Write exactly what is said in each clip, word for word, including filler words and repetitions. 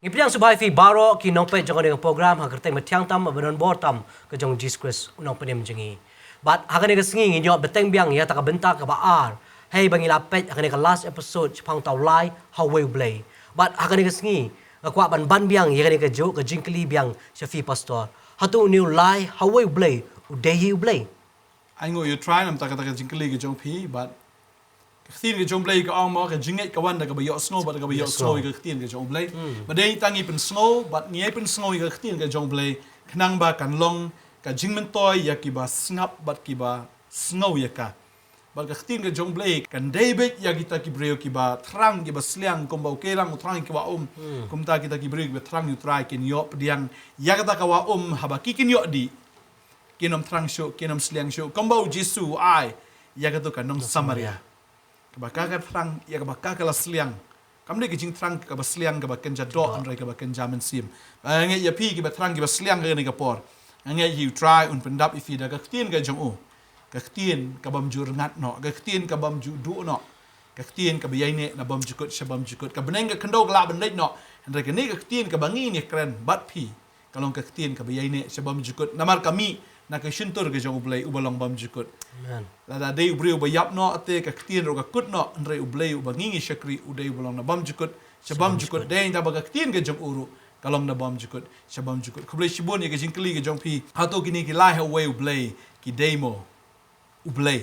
Ngi pdiang sngewbha ïa phi baroh ki nongpeit jong kane ka program ha ka kyrteng ba thiang tam, ba don bor tam ka jong u Jisu Khrist u nongpynim jong ngi. Bad ha kane ka sngi ngin ïoh bteng biang ïa kata ka bynta kaba ar, hei ba ngi la peit ha kane ka last episode shaphang uta u lai ha uwei u Blei. Bad ha kane ka sngi nga kwah ban ban biang ïa kane kajuh ka jingkylli biang sha phi, Pastor. Hato une u lai ha uwei u Blei u dei hi u Blei? Ai nguh ïa u Trai namar kata ka jingkylli ka jong phi, bad ka ktien ka jong u Blei ka ong mo, ka jingngeit ka wan da kaba ïohsngew, bad da kaba ïohsngew ïa ka ktien ka jong u Blei. Bad dei tang ngi pynsngew, bad ngi ai pynsngew ïa ka ktien ka jong u Blei, khnang ba kan long ka jingmyntoi ïa kiba sngap bad kiba sngew ïa ka. Bad ka ktien ka jong u Blei kan dei beit ïa kita ki briew kiba thrang, kiba sliang, kumba u Keilang u thrang ïa ki wah um. Kumta kita ki briew kiba thrang ïa u Trai kin ïoh pdiang ïa kata ka wah um, haba ki kin ïoh dih, kin ym thrang shuh, kin ym sliang shuh, kumba u Jisu u ai ïa kato ka nong Samaria. Kaba ka ka thrang, ïa kaba ka ka la sliang. Kam dei ka jingthrang kaba sliang kaba kynja doh, hynrei kaba kynja mynsiem. Nga ngeit ïa phi kiba thrang kiba sliang ha kane ka por, nga ngeit ïa u Trai un pyndap ïa phi da ka ktien ka jong u. Ka ktien ka bym ju rngat noh, ka ktien ka bym ju duh noh. Ka ktien kaba ïaineh na bymjukut sha bymjukut. Ka bneng ka khyndew ka lah ban leit noh, hynrei kane ka ktien kaba ngi ïakren bad phi, ka long ka ktien kaba ïaineh sha bymjukut, namar ka mih na ka shyntur ka jong u Blei uba long bymjukut. Lada dei u briew uba ïap noh te ka ktien ruh ka kut noh, hynrei u Blei uba ngi ngi shakri u dei uba long na bymjukut sha bymjukut. Dei tang ba ka ktien ka jong u ruh ka long na bymjukut sha bymjukut. Khublei shibun ïa ka jingkylli ka jong phi, hato kine ki lai ha uwei u Blei ki dei mo u Blei?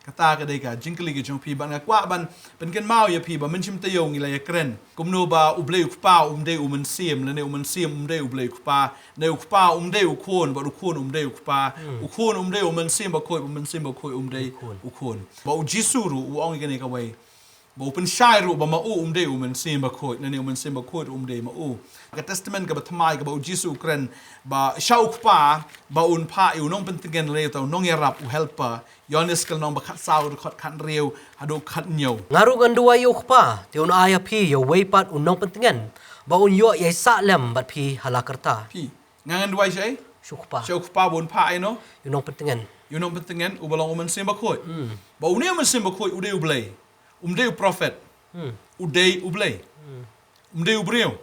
Kata ka dei ka jingkylli ka jong phi, bad nga kwah ban pynkynmaw ïa phi ba mynshem taïew ngi la ïakren kumno ba u Blei u Kpa um dei u Mynsiem, lane u Mynsiem um dei u Blei u Kpa, ne u Kpa um dei u Khun, bad u Khun um dei u Kpa, u Khun um dei u Mynsiem Bakhuid, u Mynsiem Bakhuid um dei u Khun. Ba u Jisu ruh u ong ïa kane kawei, ba u pynshai ruh ba ma u um dei u Mynsiem Bakhuid, lane u Mynsiem Bakhuid um dei ma u. Ka Testament kaba thymmai kaba u Jisu u kren ba sha u Kpa ba un phah ïa u nongpyntngen, lane uta u nongïarap, u helper. Ïoannis ka lynnong ba khatsaw, dkhot khathynriew haduh khathynñiew. Nga ruh ngan duwai ïa u Kpa, te un ai ha phi ïa uwei pat u nongpyntngen, ba un ïoh ïai sah lem bad phi ha la karta. Phi, nga ngan duwai sha ei? Sha u Kpa. Sha u Kpa ba un phah ïa no? Ïa u nongpyntngen. Ïa u nongpyntngen uba long u Mynsiem Bakhuid. Ba une u Mynsiem Bakhuid u dei u Blei. Um dei u prophet. U dei u Blei. Um dei u briew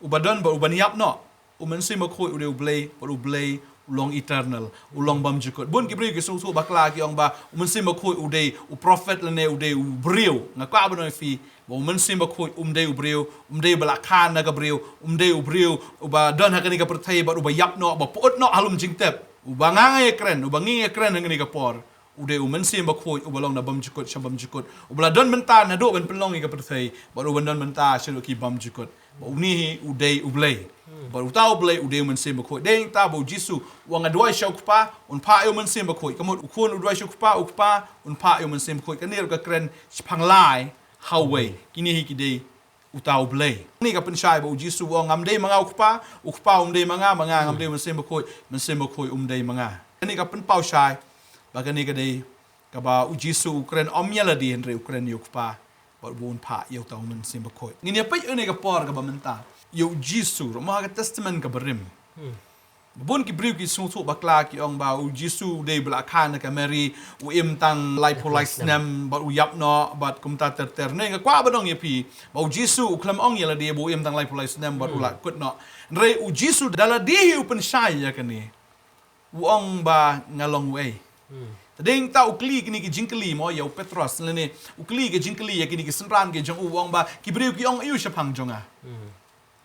uba don bad uban ïap noh. U Mynsiem Bakhuid u dei u Blei, bad u Blei u long eternal, u long bymjukut. Bun ki briew ki sngewthuh bakla, ki ong ba u Mynsiem Bakhuid u dei u prophet lane u dei u briew. Nga kwah ban ong ïa phi ba u Mynsiem Bakhuid um dei u briew, um dei uba la kha na ka briew, um dei u briew uba don ha kane ka pyrthei bad uba ïap noh, ba pyut noh ha lum jingtep. Uba nga nga ïakren, uba ngi ngi ïakren ha kane ka por, u dei u Mynsiem Bakhuid uba long na bymjukut sha bymjukut, uba la don mynta naduh ban pynlong ïa ka pyrthei, bad uban don mynta shaduh ki bymjukut. Ba une hi u dei u Blei. Bad uta u Blei u dei u Mynsiem Bakhuid. Dei tang ba u Jisu u ong, nga duwai sha u Kpa, un phah ïa u Mynsiem Bakhuid. Ka mut u Khun u duwai sha u Kpa, u Kpa un phah ïa u Mynsiem Bakhuid. Kane ruh ka kren shaphang lai ha uwei. Kine hi ki dei uta u Blei. Kane ka pynshai ba u Jisu u ong, ngam dei ma nga u Kpa, u Kpa um dei ma nga, ma nga ngam dei u Mynsiem Bakhuid, Mynsiem Bakhuid um dei ma nga. Kane ka pynpaw shai ba kane ka dei kaba u Jisu u kren ym ïa lade, hynrei u kren ïa u Kpa, bad ba un phah ïa uta u Mynsiem Bakhuid. Ngin ïa peit ha kane ka por kaba mynta ïa u Jisu ruh mo ha ka Testament kaba rim. Bun ki briew ki sngewthuh bakla, ki ong ba u Jisu u dei uba la kha na ka Mary, u im tang laiphew lai snem bad u ïap noh bad kumta ter ter. Ne nga kwah ban ong ïa phi ba u Jisu u khlem ong ïa lade ba u im tang laiphew lai snem bad u la kut noh. Hynrei u Jisu da lade hi u pynshai ïa kane, u ong ba nga long uei. Te dei tang u kylli kine ki jingkylli mo ïa u Petros, lane u kylli ki jingkylli ïa kine ki synran ki jong u, u ong ba ki briew ki ong aïu shaphang jong nga.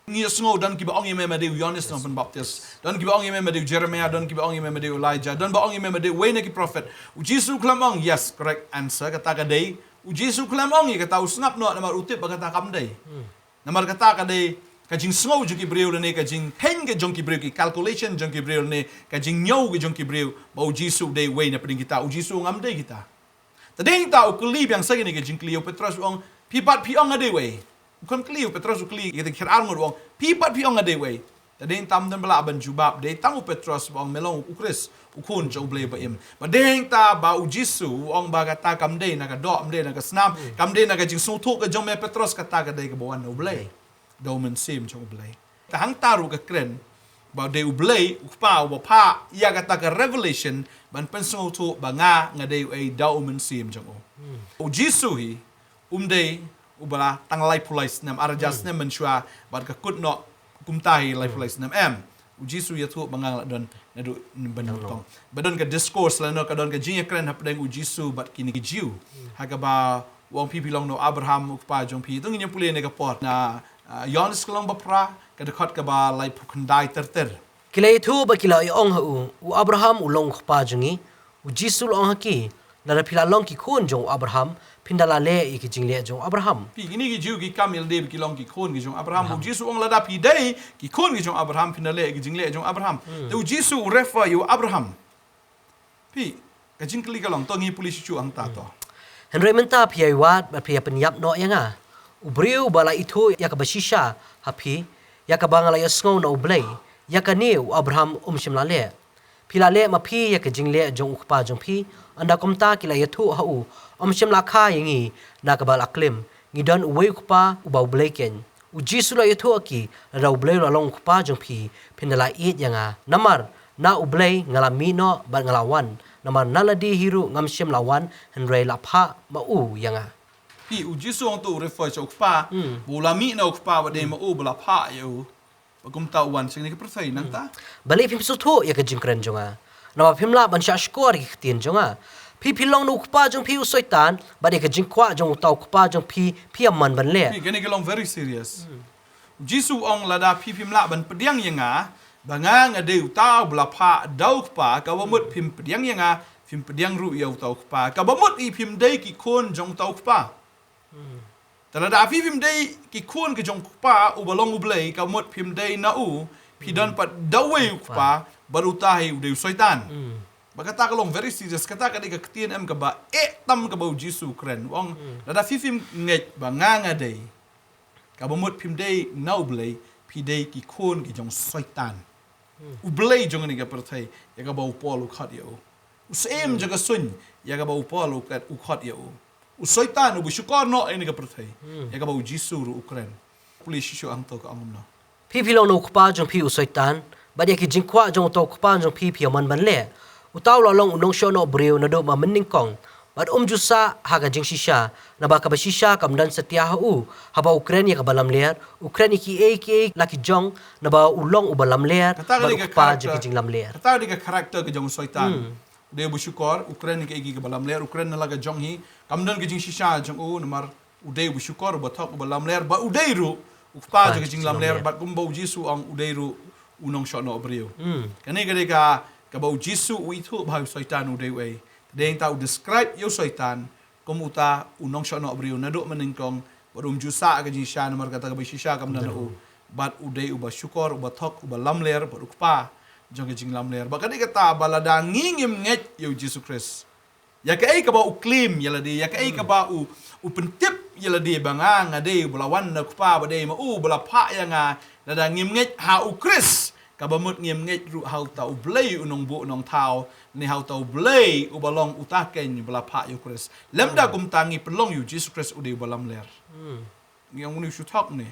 Ngi ïohsngew don kiba ong ïa me ma dei u Ïoannis Nongpynbaptis, don kiba ong ïa me ma dei u Jeremiah, don kiba ong ïa me ma dei u Elijah, don ba ong ïa me ma dei uwei na ki prophet. U Jisu u khlem ong, yes, correct answer, kata ka dei. U Jisu u khlem ong ïa kata, u sngap noh namar u tip ba kata kam dei. Namar kata ka dei ka jingsngew jong ki briew lane ka jingkheiñ ka jong ki briew, ki calculation jong ki briew lane ka jingñiew ka jong ki briew ba u Jisu u dei uwei na pdeng kita. U Jisu u ong ngam dei kita. Te dei tang u kylli biang sa kine ki jingkylli ïa u Petros, u ong, phi pat phi ong nga dei uei? U khlem kylli, u Petros u kylli ïa kata ki khyndiat arngut, u ong, phi pat phi ong nga dei uei? Te dei tang ym don ba lah ban jubab, dei tang u Petros ba ong me long u Khrist, u Khun jong u Blei ba im. Bad dei tang ba u Jisu u ong ba kata kam dei na ka doh, kam dei na ka snam, kam dei na ka jingsngewthuh ka jong me Petros, kata ka dei kaba wan na u Blei. Da u Mynsiem jong u Blei. Te hangta ruh ka kren ba dei u Blei u Kpa uba phah ïa kata ka revelation ban pynsngewthuh ba nga nga dei uei da u Mynsiem jong u. U Jisu hi um dei uba la tang laiphew lai snem, ar hajar snem mynshuwa, bad ka kut noh kumta hi laiphew lai snem. Em, u Jisu u ïathuh ba nga la don naduh ban nyngkong. Ba don ka discourse lane ka don ka jingïakren hapdeng u Jisu bad kine ki Jiw. Ha kaba u ong phi phi long na u Abraham u kpa jong phi. To ngin ïa pule ne ka por na, ah, Ïoannis ka lynnong ba phra, ka dkhot kaba laiphew khyndai ter ter. Ki la ïathuh bad ki la ïa ong ha u, u Abraham u long u kpa jong ngi. U Jisu u la ong ha ki, lada phi la long ki khun jong u Abraham, phin da la leh ïa ki jingleh jong u Abraham. Phi, kine ki Jiw ki kam ïalade ba ki long ki khun ki jong u Abraham. U Jisu u ong lada phi dei ki khun ki jong u Abraham, phin da leh ïa ki jingleh jong u Abraham. Te u Jisu u refer ïa u Abraham. Phi, ka jingkylli ka long, to ngi pule shuh shuh hangta to. Hynrei mynta phi ïai wad bad phi ïa pynïap noh ïa nga, u briew ba la ithuh ïa kaba shisha ha phi, ïa kaba nga la ïasngew na u Blei, ïa kane u Abraham um shym la leh. Phi la leh ma phi ïa ka jingleh jong u kpa jong phi. Ynda kumta ki la ïathuh ha u, ym shym la kha ïa ngi na kaba la klim, ngi don uwei u Kpa, uba u Blei keiñ. U Jisu u la ïathuh ha ki, lada u Blei u la long u Kpa jong phi, phin da la ïeit ïa nga. Namar na u Blei nga la mih noh bad nga la wan. Namar na lade hi ruh ngam shym la wan, hynrei la phah ma u ïa nga. Phi, u Jisu u ong to u refer sha u Kpa, ba u la mih na u Kpa bad dei ma u ba la phah ïa u. Ba kumta u wan sha kane ka pyrthei nangta. Balei phim sngewthuh ïa ka jingkren jong nga? Namar phim lah ban shahshkor ïa ki ktien jong nga. Phi phi long na u kpa jong phi u Soitan, bad ïa ka jingkwah jong uta u kpa jong phi, phi ïa man ban leh. Phi, kane ka long very serious. U Jisu u ong lada phi phim lah ban pdiang ïa nga, ba nga nga dei uta uba la phah da u Kpa, kaba mut phim pdiang ïa nga, phim pdiang ruh ïa uta u Kpa. Kaba mut i phim dei ki khun jong uta u Kpa. Te lada phi phim dei ki khun ki jong u Kpa uba long u Blei, ka mut phim dei na u, phi don pat da uwei u kpa, bad uta hi u dei u Soitan. Ba kata ka long very serious, kata ka dei ka ktien em kaba eh tam kaba u Jisu u kren. U ong, lada phi phim ngeit ba nga nga dei, kaba mut phim dei na u Blei, phi dei ki khun ki jong u Soitan. U blei jong kane ka pyrthei, ïa kaba u Paul u khot ïa u. U syiem jong ka suiñ, ïa kaba u Paul u khot, u khot ïa u. U Soitan uba shukor noh ïa kane ka pyrthei, ïa kaba u Jisu ruh u kren. Pule shisha hangto ka ong kumno. Phi phi long na u kpa jong phi u Soitan, bad ïa ki jingkwah jong uta u kpa jong phi phi ïa man ban leh. Uta u la long u nongshohnoh briew naduh ba mynnyngkong, bad um ju sah ha ka jingshisha, naba kaba shisha kam don satia ha u. Haba u kren ïa kaba lamler, u kren ïa kiei kiei la ki jong, naba u long uba lamler, bad u kpa jong ki jinglamler. Kata ka dei ka character ka jong u Soitan. U dei uba shukor, u kren ïa kiei kiei kaba lamler, u kren na la ka jong hi, kam don ka jingshisha jong u, namar u dei uba shukor, uba thok, uba lamler, bad u dei ruh u kpa jong ka jinglamler, bad kumba u Jisu u ong u dei ruh u nongshohnoh briew. Kane ka dei ka, kaba u Jisu u ithuh ba u Soitan u dei uei. Te dei hangta u describe ïa u Soitan kum uta u nongshohnoh briew naduh mynnyngkong, bad um ju sah ha ka jingshisha namar kata kaba shisha kam don ha u. Bad u dei uba shukor, uba thok, uba lamler, bad u kpa jong ka jinglamler. Bad ka dei kata ba lada ngi ngim ngeit ïa u Jisu Khrist, ïa kaei kaba u claim ïa lade, ïa kaei kaba u, u pyntip ïa lade ba nga nga dei uba la wan na u Kpa, ba dei ma u uba la phah ïa nga, lada ngim ngeit ha u Khrist, kaba mut ngim ngeit ruh ha uta u Blei u nongbuh nongthaw, ne ha uta u Blei uba long uta keiñ uba la phah ïa u Khrist. Lymda kumta ngi pynlong ïa u Jisu Khrist u dei uba lamler. Ngi ong une u shu thok ne.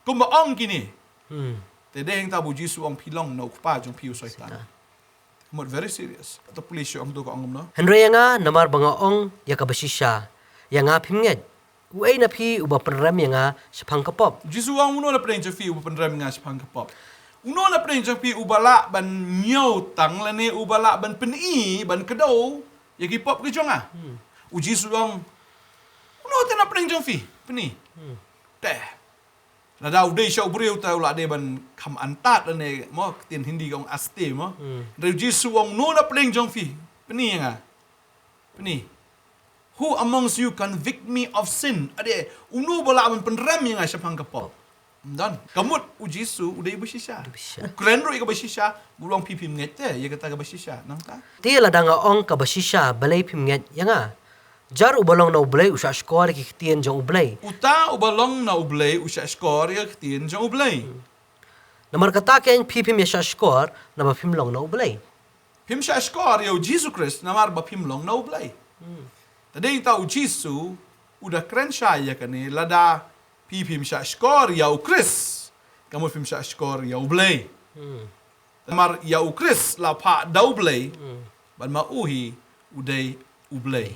Kumba ong kine. Te dei hangta ba u Jisu u ong phi long na u kpa jong phi u Soitan. Mut very serious. To pule shuh hangto ka ong kumno. Hynrei ïa nga namar ba nga ong ïa kaba shisha, ïa nga phim ngeit. Uei na phi uba pynrem ïa nga shaphang ka pop? U Jisu u ong uno na pdeng jong phi uba pynrem ïa nga shaphang ka pop? Uno na pdeng jong phi uba lah ban ñiew tang lane uba lah ban pyni, ban kdew ïa ki pop ki jong nga? U Jisu u ong uno te na pdeng jong phi, pyni. Te lada u dei sha u briew te u la dei ban kham antad lane mo, ktien Hindi ka ong aste mo. Hynrei u Jisu u ong uno na pdeng jong phi, pyni ïa nga. Pyni. Who amongst you convict me of sin? Ade, uno ba lah ban pynrem ïa nga shaphang ka pop? Ym don. Ka mut u Jisu u dei uba shisha. U kren ruh ïa kaba shisha, u ong phi phim ngeit te ïa kata kaba shisha. Nangta? Te lada nga ong kaba shisha, balei phim ngeit ïa nga? Jar uba long na u Blei u shahshkor ïa ki ktien jong u Blei. Uta uba long na u Blei u shahshkor ïa ki ktien jong u Blei. Namar kata keiñ phi phim ïa shahshkor, naba phim long na u Blei. Phim shahshkor ïa u Jisu Khrist namar ba phim long na u Blei. Te dei ta u Jisu u da kren shai ïa kane, lada phi phim shahshkor ïa u Khrist, ka mut phim shahshkor ïa u Blei. Namar ïa u Khrist la phah da u Blei, bad ma u hi u dei u Blei.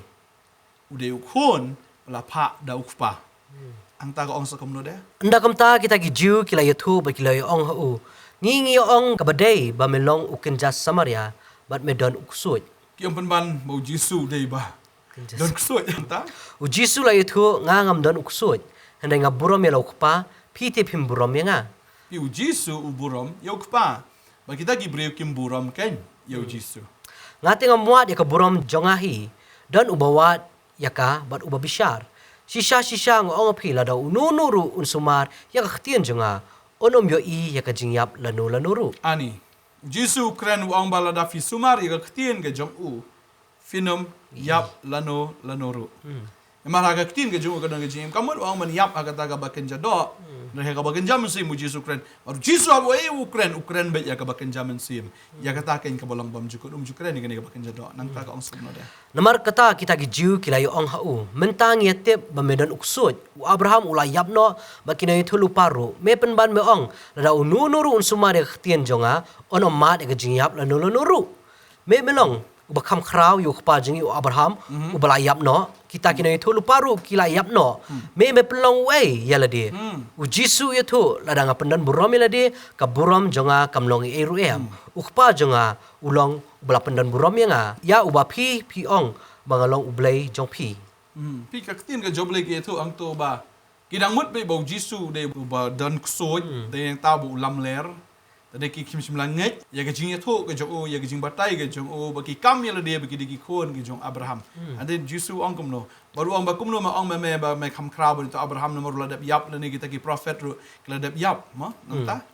U dei u khun ba la phah da u Kpa. Hangta ka ong sa kumno de? Ynda kumta kita ki Jiw ki la ïathuh bad ki la ïa-ong ha u, ngi ngi ïa-ong kaba dei ba me long u kynja Samaria bad me don u ksuid. Ki ong pynban ba u Jisu dei ba don ksuid. Hangta u Jisu la ïathuh, nga ngam don u ksuid, hynrei nga burom ïa la u Kpa, phi te phim burom ïa nga. Phi, u Jisu u burom ïa u Kpa, ba kita ki briew kim burom kein ïa u Jisu. Nga te ngam wad ïa ka burom jong nga hi, don uba wad ïa ka bad uba bishar. Shisha shisha nga ong ha phi, lada uno uno ruh un sumar ïa ka ktien jong nga, un ym ïohi ïa ka jingïap lano lano ruh. Ani, u Jisu u kren u ong ba lada phi sumar ïa ka ktien ka jong u, phin ym ïap lano lano ruh. Namar ha ka ktien ka jong u ka don ka jingim. Ka mut u ong ban ïap ha kata kaba kynja doh, hynrei ha kaba kynja mynsiem u Jisu u kren. Bad u Jisu haba u kren, u kren beit ïa kaba kynja mynsiem. Ïa kata kein kaba long bymjukut, um ju kren ïa kane kaba kynja doh. Nangta ka ong sa kumno de? Namar kata kita ki Jiw ki la ïa-ong ha u, mynta ngi ïa tip ba me don u ksuid, u Abraham u la ïap noh bad ki nongïathuhlypa ruh. Me pynban me ong, lada uno uno ruh un sumar ïa ka ktien jong nga, un ym mad ïa ka jingïap lano lano ruh. Me me long uba kham khraw ïa u kpa jong ngi u Abraham, uba la ïap noh. Kita ki nongïathuhlypa ruh ki la ïap noh. Me me pynlong uei ïa lade? U Jisu u ïathuh, lada nga pyndon burom ïa lade, ka burom jong nga kam long ei ei ruh em. U Kpa jong nga u long uba la pyndon burom ïa nga, ïa uba phi phi ong ba nga long u Blei jong phi. Phi, ka ktien ka jong U Blei ka ïathuh hangto ba ki dang mut beit ba u Jisu u dei uba don ksuid, dei hangta ba u lamler. Te dei ki kim shym la ngeit ïa ka jingïathuh ka jong u, ïa ka jingbatai ka jong u, ba ki kam ïa lade ba ki dei ki khun ki jong Abraham. Hynrei u Jisu u ong kumno? Bad u ong ba kumno me ong me, me ba me kham khraw bad uto u Abraham, namar u la dep ïap, lane kita ki prophet ruh ki la dep ïap, mo? Nangta?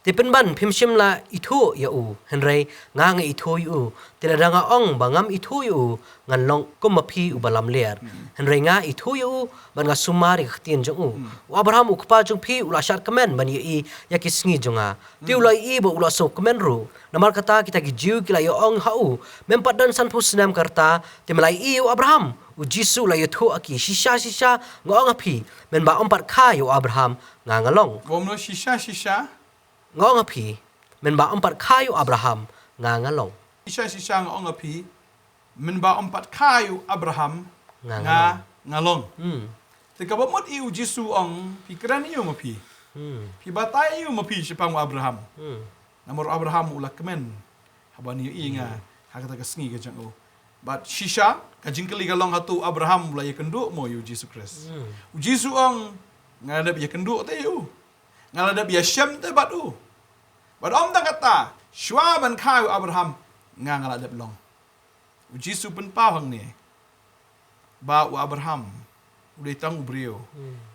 Te pynban phim shym la ithuh ïa u, hynrei nga nga ithuh ïa u. Te lada nga ong ba ngam ithuh ïa u, ngan long kum ma phi uba lamler. Hynrei nga ithuh ïa u bad nga sumar ïa ka ktien jong u. U Abraham u kpa jong phi u la shad kmen ban ïohi ïa ki sngi jong nga. Te u la ïohi bad u la sngewkmen ruh. Namar kata kita ki Jiw ki la ïa-ong ha u, mem pat don sanphew snem ka rta te me la ïohi ïa u Abraham. U Jisu u la ïathuh ha ki, shisha shisha nga ong ha phi, mynba ym pat kha ïa u Abraham, nga nga long. Kumno shisha shisha? Nga ong ha phi, mynba ym pat kha ïa u Abraham, nga nga long. Shisha shisha nga ong ha phi, mynba ym pat kha ïa u Abraham, nga nga long. Te kaba mut ïa u Jisu u ong, phi kren ïa u ma phi. Phi batai ïa u ma phi shaphang u Abraham. Namar u Abraham u la kmen ha ban ïohi ïa nga ha kata ka sngi ka jong u. Bad shisha ka jingkylli ka long, hato u Abraham u la ïakynduh mo ïa u Jisu Khrist? U Jisu u ong, nga la dep ïakynduh te ïa u. Nga la dep ïashem te bad u. Bad ym tang kata, shuwa ban kha ïa u Abraham, nga nga la dep long. U Jisu u pynpaw hangne ba u Abraham u dei tang u briew.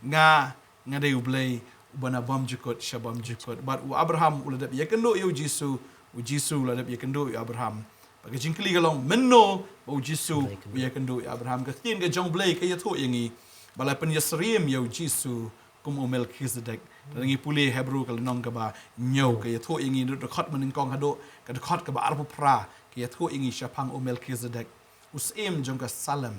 Nga, nga dei U Blei uba na bymjukut sha bymjukut. Bad u Abraham u la dep ïakynduh ïa u Jisu, u Jisu u la dep ïakynduh ïa u Abraham. Bad ka jingkylli ka long, mynno ba u Jisu u ïakynduh ïa u Abraham? Ka ktien ka jong U Blei ka ïathuh ïa ngi ba la pynïasyriem ïa u Jisu kum u Melkhizedek. Lada ngi pule Hebru ka lynnong kaba hynñiew, ka ïathuh ïa ngi naduh dkhot banyngkong haduh ka dkhot kaba arphew phra, ka ïathuh ïa ngi shaphang u Melkhizedek, u syiem jong ka Salem.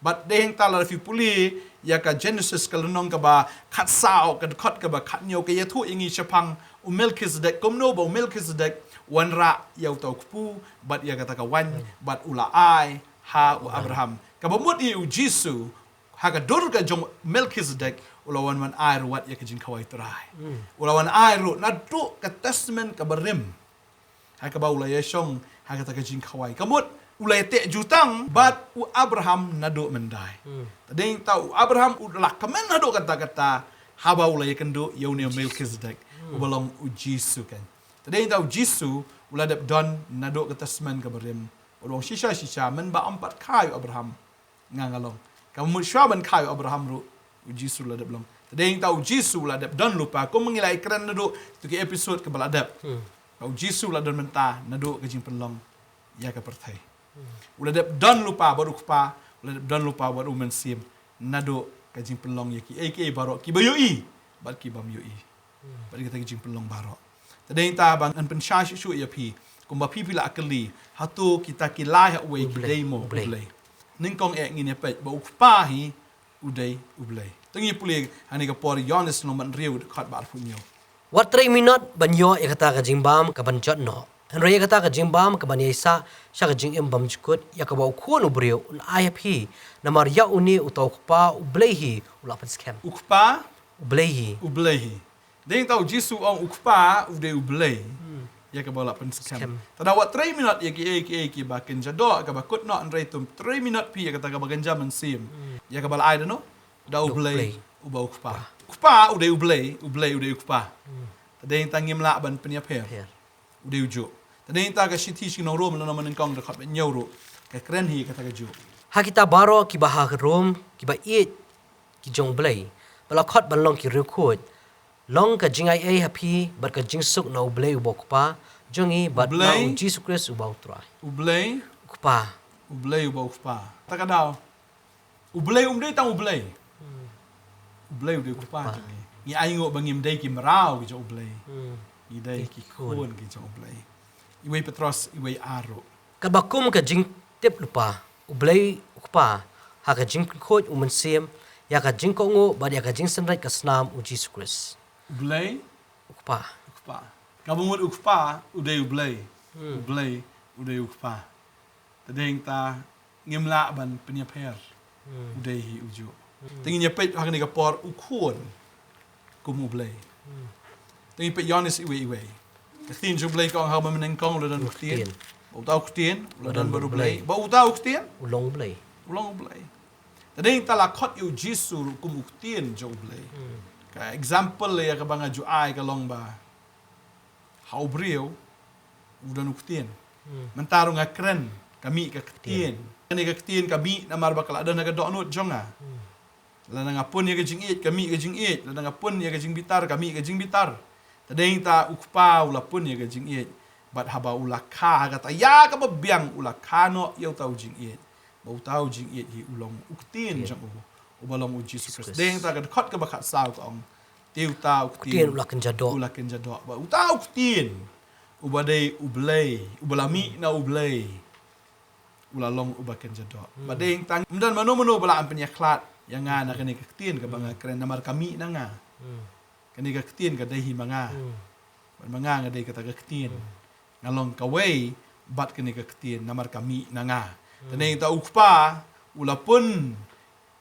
Bad dei hangta lada phi pule ïa ka Genesis ka lynnong kaba khatsaw, ka dkhot kaba khathynñiew, ka ïathuh ïa ngi shaphang u Melkhizedek, kumno ba u Melkhizedek u wanrah ïa uta u kpu bad ïa kata ka waiñ, bad u la ai ha u Abraham. Kaba mut ïa u Jisu, ha ka dur ka jong u Melkhizedek, u la wan ban ai ruh wat ïa ka jingkhawai Trai. U la wan ai ruh naduh ka Testament kaba rim, ha kaba u la ïashong ha kata ka jingkhawai. Ka mut u la ïateh jutang bad u Abraham naduh mynta. Te dei hangta u Abraham u la kmen haduh katta katta haba u la ïakynduh ïa une u Melkhizedek, uba long u Jisu kan. Te dei hangta u Jisu u la dep don naduh ka Testament kaba rim. U la ong shisha shisha, mynba ym pat kha ïa u Abraham, nga nga long. Kaba mut shuwa ban kha ïa u Abraham ruh u Jisu u la dep long. Te dei hangta u Jisu u la dep don lypa, kum ngi la ïakren naduh tu ki episode kaba la dep, ba u Jisu u la don mynta naduh ka jingpynlong ïa ka pyrthei. U la dep don lypa bad u Kpa, u la dep don lypa bad u Mynsiem naduh ka jingpynlong ïa kiei kiei baroh, kiba ïohi bad ki bym ïohi. Bad kita ki jingpynlong baroh. Te dei hangta ba ngan pynshai shuh shuh ïa phi, kumba phi phi la kylli, hato kita ki lai ha uwei ki dei mo U Blei? Nyngkong eh ngin ïa peit ba u Kpa hi u dei U Blei. To ngin pule hangne ka por Ïoannis lynnong ba hynriew dkhot ba arphew hynñiew. Wat trei minot ban ïoh ïa kata ka jingbam kaban jot noh. Hynrei ïa kata ka jingbam kaban ïaisah sha ka jingim bymjukut, ïa kaba U Khun u briew un ai ha phi, namar ïa une uta U Kpa U Blei hi u la pynskhem. U Kpa U Blei hi. U Blei hi. Dei tang U Jisu u ong U Kpa u dei U Blei. Hmm. Ïa kaba u la pynskhem. Skhem. Te da wat trei minot ïa kiei kiei kiba kynja doh, kaba kut noh, hynrei to trei minot phi ïa kata kaba kynja mynsiem. Hmm. Ïa kaba la ai da no? Da U Blei. Da U Blei. Uba U Kpa. U Kpa u dei U Blei, U Blei u dei U Kpa. Hmm. Te dei tang ngim lah ban pynïapher. Pher. U dei u juh. Te dei tang ka shithi sha ki nong Rom lynnong ba nyngkong dkhot ba hynñiew ruh ka kren hi kata ka juh. Ha kita baroh kiba ha Rom, kiba ïeit ki jong U Blei, ba la khot ban long ki riewkhuid, long ka jingai ei ha phi bad ka jingsuk na U Blei uba U Kpa jong ngi bad na U Blei. U Jisu Khrist uba U Trai. U Blei. U Kpa. U Blei uba U Kpa. Ta ka daw. U Blei um dei tang U Blei. Hmm. U Blei u dei U Kpa. U Kpa jong ngi. Ngi ainguh ba ngim dei ki mraw ki jong U Blei. Hmm. Ngi dei ki khun ki jong U Blei. Iwei Petros, iwei ar ruh. Kaba kum ka jingtip lypa U Blei U Kpa ha ka jingpynkhuid U Mynsiem ïa ka jingkohnguh bad ïa ka jingsynreit ka snam U Jisu Khrist. U Blei U Kpa. U Kpa. Kaba mut U Kpa u dei U Blei. Hmm. U Blei u dei U Kpa. Te dei tang ngim lah ban pynïapher. Hmm. U dei hi u juh. Hmm. Te ngin ïa peit ha kane ka por U Khun kum U Blei. Hmm. Te ngin peit Ïoannis iwei iwei. Ka ktien jong U Blei ka ong ha kaba mynnyngkong u la don U Ktien. Ktien. Ba uta U Ktien u la don bad U Blei. Ba uta U Ktien u long U Blei. U long U Blei. Te dei tang la khot ïa U Jisu ruh kum U Ktien jong U Blei. Hmm. Ka example ïa kaba nga ju ai ka long ba ha u briew u don U Ktien. Hmm. Mynta ruh nga kren, ka mih ka ktien. Ktien. Kane ka ktien ka mih namar ba ka la don ha ka dohnud jong nga. Hmm. Lada nga pun ïa ka jingïeit, ka mih ka jingïeit. Lada nga pun ïa ka jingbitar, ka mih ka jingbitar. Te dei tang U Kpa u la pun ïa ka jingïeit. Bad haba u la kha ha kata ïa kaba biang u la kha noh ïa uta u jingïeit. Ba uta u jingïeit hi u long U Ktien jong u, uba long U Jisu Khrist. Dei tang ka dkhot kaba khatsaw ka ong, te uta U Ktien u la kynja doh. U la kynja doh. Ba uta U Ktien uba dei U Blei, uba la mih na U Blei, u la long uba kynja doh. Hmm. Ba dei tang ym don mano mano ba lah ban pynïakhlad ïa nga na kane ka ktien kaba nga kren namar ka mih na nga. Hmm. Kane ka ktien ka dei hi ma nga. Hmm. Bad ma nga nga dei kata ka ktien. Hmm. Nga long kawei bad kane ka ktien namar ka mih na nga. Hmm. Te dei tang U Kpa u la pun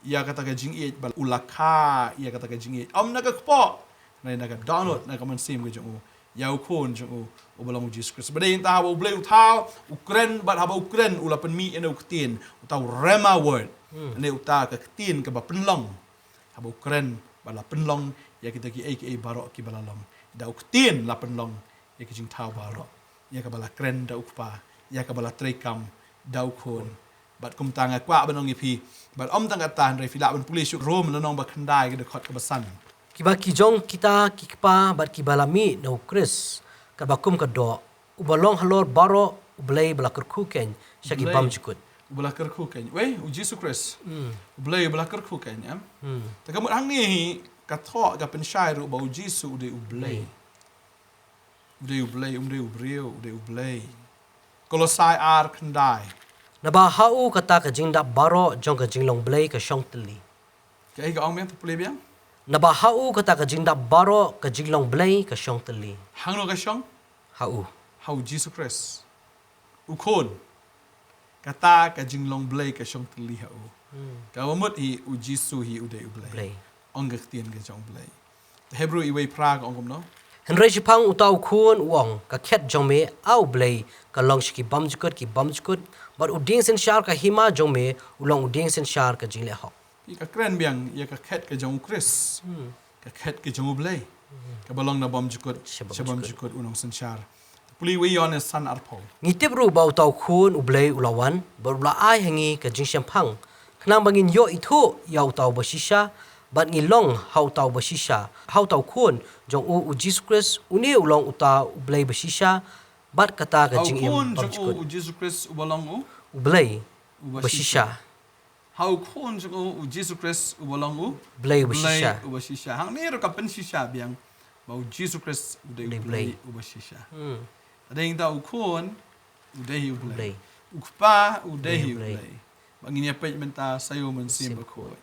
ïa kata ka jingïeit bad u la kha ïa kata ka jingïeit. Ym na ka kpoh, hynrei na ka dohnud, na ka mynsiem ka jong u. Ïa U Khun jong u, uba long U Jisu Khrist. Ba dei tang haba U Blei u thaw, u kren, bad haba u kren u la pynmih ïa une U Ktien. Uta u Rhema word. Hmm. Une uta ka ktien kaba pynlong. Haba u kren bad la pynlong ïa kita kiei kiei baroh kiba la long. Da U Ktien la pynlong ïa ki jingthaw baroh. Ïa kaba la kren da U Kpa, ïa kaba la treikam da U Khun. Bad kumta nga kwah ban ong ïa phi, bad ym tang kata hynrei phi lah ban pule shuh Rom lynnong ba khyndai ka dkhot kaba san. Kiba ki jong kita ki kpa bad kiba la mih na U Khrist, kaba kum ka doh, uba long halor baroh U Blei ba la kyrkhu keiñ sha ki bymjukut. Uba la kyrkhu keiñ. Wei, U Jisu Khrist. Hmm. U Blei uba la kyrkhu keiñ, em? Hmm. Te ka mut hangne hi, ka thoh ka pynshai ruh ba U Jisu u dei U Blei. Hmm. U dei U Blei, um dei u briew, u dei U Blei. Kolosai ar khyndai. Naba ha u kata ka jingdap baroh jong ka jinglong Blei ka shong tylli. Kaei ka ong biang, to pule biang? Naba ha u kata ka jingdap baroh ka jinglong Blei ka shong tylli. Hangno ka shong? Ha u. Ha U Jisu Khrist. U Khun. Kata ka jinglong Blei ka shong tylli ha u. Hmm. Kaba mut hi U Jisu hi u dei U Blei. Blei. Ong ka ktien ka jong U Blei. Te Hebru iwei phra ka ong kumno? Hynrei shaphang uta U Khun u ong, ka khet jong me, A U Blei, ka long sha ki bymjukut ki bymjukut, bad u dieng synshar ka hima jong me u long u dieng synshar ka jingleh hok. Phi, ka kren biang ïa ka khet ka jong U Khrist. Hmm. Ka khet ka jong U Blei. Hmm. Kaba long na bymjukut sha bymjukut, sha bymjukut u nongsynshar. Pule wei Ïoannis san arphew. Ngi tip ruh ba uta U Khun U Blei u la wan, bad u la ai ha ngi ka jingshemphang. Khnang ba ngin ïoh ithuh ïa uta uba shisha, bad ngi long ha uta uba shisha, ha uta U Khun jong u, U Jisu Khrist, une u long uta U Blei ba shisha, bad kata ka jingim bymjukut. Ha U Khun jong u, U Jisu Khrist uba long u? U Blei uba shisha. Ba shisha. Ha U Khun jong u, U Jisu Khrist, uba long u? Blei uba shisha. Blei uba shisha. Hangne ruh ka pynshisha biang ba U Jisu Khrist u dei U Blei uba shisha. Hmm. Te dei tang U Khun u dei hi U Blei. Blei. U Kpa u dei hi U Blei. Ba ngin ïa peit mynta sa ïa U Mynsiem Bakhuid.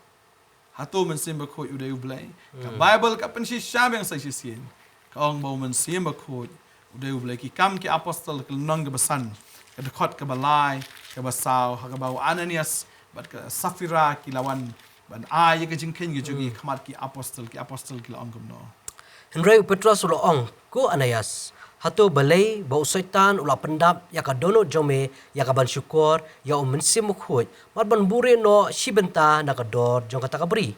Hato U Mynsiem Bakhuid u dei U Blei? Ka Baibl ka pynshisha biang sa shisien. Ka ong ba U Mynsiem Bakhuid u Dei U Blei. Ki Kam ki Apostol ka lynnong kaba san, ka dkhot kaba lai, kaba saw, ha kaba u Ananias bad ka Saphira ki la wan ban ai ïa ka jingkheiñ ka jong ki ha khmat ki apostol, ki apostol ki la ong kumno? Hynrei u Petros u la ong, ko Ananias, hato balei ba u Soitan u la pyndap ïa ka dohnud jong me ïa ka ban shukor ïa U Mynsiem Bakhuid, bad ban buhrieh noh shi bynta na ka dor jong kata ka bri?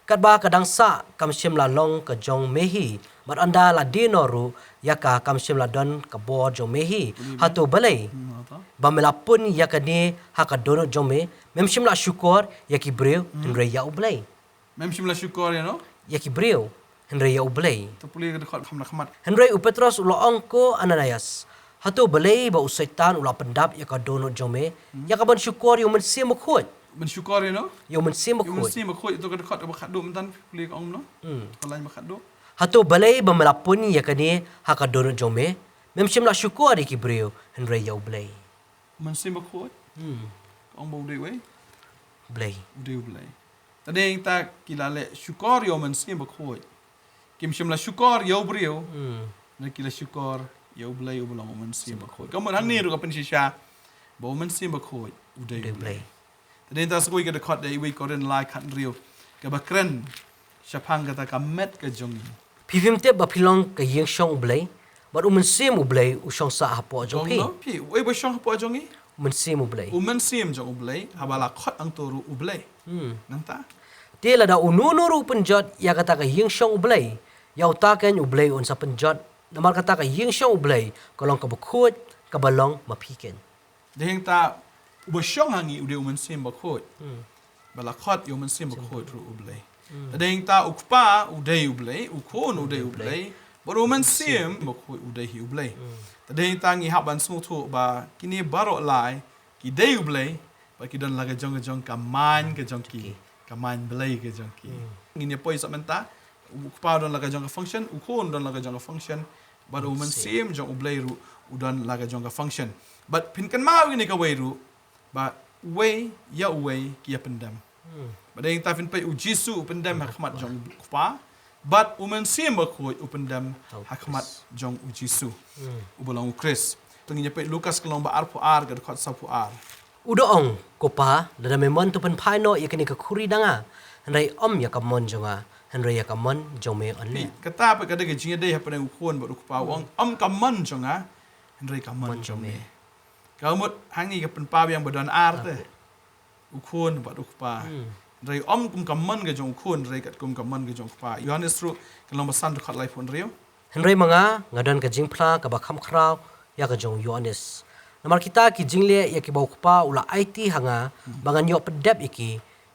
Katba ka dang sah kam shym la long ka jong me hi, bad ynda la die noh ruh ïa ka kam shym la don ka bor jong me hi. Hato balei ba me la pun ïa kane ha ka dohnud jong me? Mem shym la shukor ïa ki briew, hynrei ïa U Blei. Mem shym la shukor ïa no? Ïa ki briew, hynrei ïa U Blei. To pule ka dkhot kham na khmat. Hynrei u Petros u la ong, ko Ananias, hato balei ba u Soitan u la pyndap ïa ka dohnud jong me ïa ka ban shukor ïa U Mynsiem Bakhuid? Ban shukor ïa no? Ïa U Mynsiem Bakhuid. Ïa U Mynsiem Bakhuid, to ka dkhot ba khatduh mynta, pule ka ong no? Hmm. Ka lain ba khatduh. Hato balei ba me la pun ïa kane ha ka dohnud jong me? Mem shym la shukor ïa ki briew, hynrei ïa U Blei. U Mynsiem Bakhuid. Hmm. Ka ong ba u dei uwei? Blei. U dei U Blei. Te dei hangta ki la leh shukor ïa U Mynsiem Bakhuid. Kim shym la shukor ïa u briew. Hmm. Na ki la shukor ïa U Blei uba long U Mynsiem Bakhuid. Ka mut hangne ruh ka pynshisha ba U Mynsiem Bakhuid u dei U Blei. Te dei hangta sa kawei ka dkhot, dei Wei Korinth lai khathynriew, kaba kren shaphang kata ka met ka jong ngi. Phi phim tip ba phi long ka ïing shong U Blei, bad U Mynsiem U Blei u shong sah hapoh jong phi? Ong no, phi, uei ba shong hapoh jong ngi? U Mynsiem U Blei. U Mynsiem jong U Blei, haba la khot hangto ruh U Blei. Hmm. Nangta? Te lada uno uno ruh u pynjot ïa kata ka ïing shong U Blei, ïa uta keiñ U Blei un sa pynjot, namar kata ka ïing shong U Blei ka long kaba khuid, kaba long ma phi keiñ. Dei hangta uba shong ha ngi u dei U Mynsiem Bakhuid. Hmm. Ba la khot ïa U Mynsiem Bakhuid ruh U Blei. Hmm. Te dei hangta U Kpa u dei U Blei, U Khun u dei U Blei, bad U Mynsiem Bakhuid u dei hi U Blei. Hmm. Te dei hangta ngi hap ban sngewthuh ba kine baroh lai ki dei U Blei, bad ki don la ka jong ka jong ka main ka jong ki, ka main Blei ka jong ki. Hmm. Ngin ïa poi sa mynta, U Kpa u don la ka jong ka function, U Khun u don la ka jong ka function, bad U Mynsiem jong U Blei ruh u don la ka jong ka function. Bad phin kynmaw ïa kane kawei ruh, ba uwei ïa uwei ki ïa pyndem. Hmm. Bad dei hangta phin peit U Jisu u pyndem ha khmat jong U Kpa, bad U Mynsiem Bakhuid u pyndem ha khmat jong U Jisu. Hmm. Uba long U Khrist. To ngin ïa peit Lukas ka lynnong ba arphew ar ka dkhot sawphew ar. U da ong, ko Pa, lada me mon to pynphai noh ïa kane ka khuri na nga, hynrei ym ïa ka mon jong nga, hynrei ïa ka mon jong me yn leh. Kata pat ka dei ka jingïadei hapdeng U Khun bad U Kpa, u ong, ym ka mon jong nga, hynrei ka mon jong me. Ka mut hangne ka pynpaw ïa ba don ar te. U Khun bad U Kpa. Hmm. Hynrei ym kum ka mon ka jong U Khun, hynrei katkum ka mon ka jong U Kpa. Ïohannes ruh ka lynnong ba san dkhot laiphew hynriew. Hynrei ma nga, nga don ka jingphla kaba kham khraw ïa ka jong u Ïohannes. Namar kita ki jingleh ïa kiba U Kpa u la aiti ha nga, hmm, ba ngan ïoh pyndep ïa ki.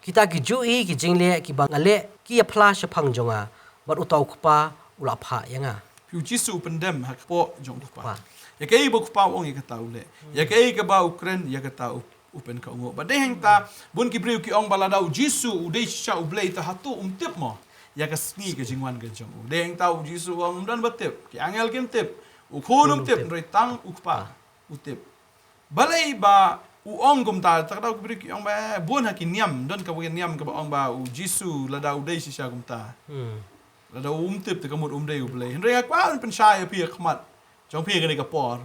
Kita ki juh hi ki jingleh kiba nga leh ki ïa phla shaphang jong nga, bad uta U Kpa u la phah ïa nga. Phi, U Jisu u pyndem ha kpoh jong U Kpa. Kpa. Ïa kaei ba U Kpa u ong ïa kata u leh. Hmm. Ïa kaei kaba u kren ïa kata u, u pynkohnguh. Bad dei hangta, hmm, bun ki briew ki ong ba lada U Jisu u dei shisha U Blei te hato um tip mo ïa ka sngi ka jingwan ka jong u. Dei hangta U Jisu u ong, ym don ba tip, ki angel kim tip, U Khun um tip, hynrei tang U Kpa u tip. Balei ba u ong kumta? Te kata ki briew ki ong ba, eh, bun ha ki niam, don kawei ka niam kaba ong ba U Jisu lada u dei shisha kumta, hmm, lada um tip te ka mut um dei U Blei. Hynrei nga kwah ban pynshai ïa phi ha khmat jong phi ha kane ka por.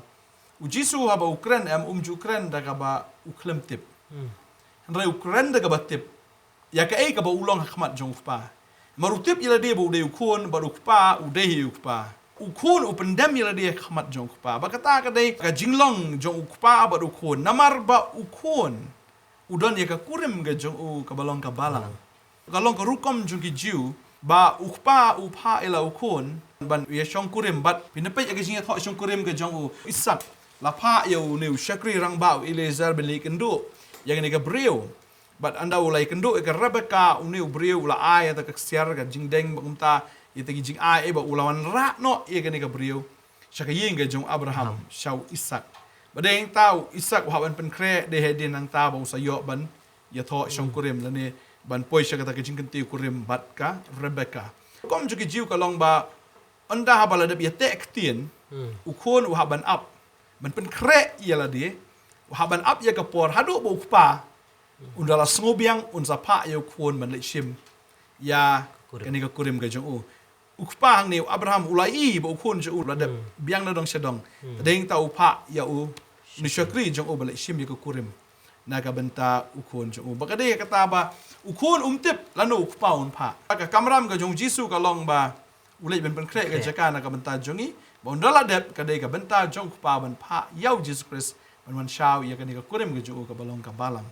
U Jisu haba u kren em, um ju kren da kaba u khlem tip. Hmm. Hynrei u kren da kaba tip ïa kaei kaba u long ha khmat jong U Kpa. Namar u tip ïa lade ba u dei U Khun, bad U Kpa u dei hi U Kpa. U Khun u pyndem ïa lade ha khmat jong U Kpa. Bad kata ka dei ka jinglong jong U Kpa bad U Khun. Namar ba U Khun u don ïa ka kurim ka jong u kaba long ka balang. Balang. Ka long ka rukom jong ki Jiw ba U Kpa u phah ïa la U Khun ban ïa shongkurim, bad phin peit ïa ka jingïathoh shongkurim ka jong u Isaak. La phah ïa une u shakri rangbah u Eliezer ban leit kynduh ïa kane ka briew. Bad ynda u la ïakynduh ïa ka Rebeka, une u briew u la ai ïa ka ksiar, ka jingdeng, bad kumta ïa ki jingai, bad u la wanrah noh ïa kane ka briew sha ka ïing ka jong u Abraham, Abraham, sha u Isaak. Bad dei hangta u Isaak u hap ban pynkhreh, dei hadien nangta ba u sa ïoh ban ïathoh, hmm, shongkurim lane ban poi sha kata ka jingkyntiew kurim bad ka Rebeka. Rukom jong ki Jiw ka long ba ynda haba la dep ïateh ktien, hmm, U Khun u hap ban ap ban pynkhreh ïa lade, u hap ban ap ïa ka por haduh ba U Kpa un da la sngewbiang, un sa phah ïa U Khun ban leit shim ïa, kurim, kane ka kurim ka jong u. U kpa hangne u Abraham u la ïohi ba u khun jong u la dep biang na dong sha dong. Te dei ta u phah ïa u, une u shakri jong u ba leit shim ïa ka kurim na ka bynta u khun jong u. Ba ka dei kata ba u khun um tip lano u kpa un phah. Ka kamram ka jong u Jisu ka long ba u leit ban pynkhreh ka jaka na ka bynta jong ngi. Ba ynda la dep ka dei ka bynta jong u kpa ban phah ïa u Jisu Khrist ban wan shaw ïa kane ka kurim ka jong u kaba long ka balang.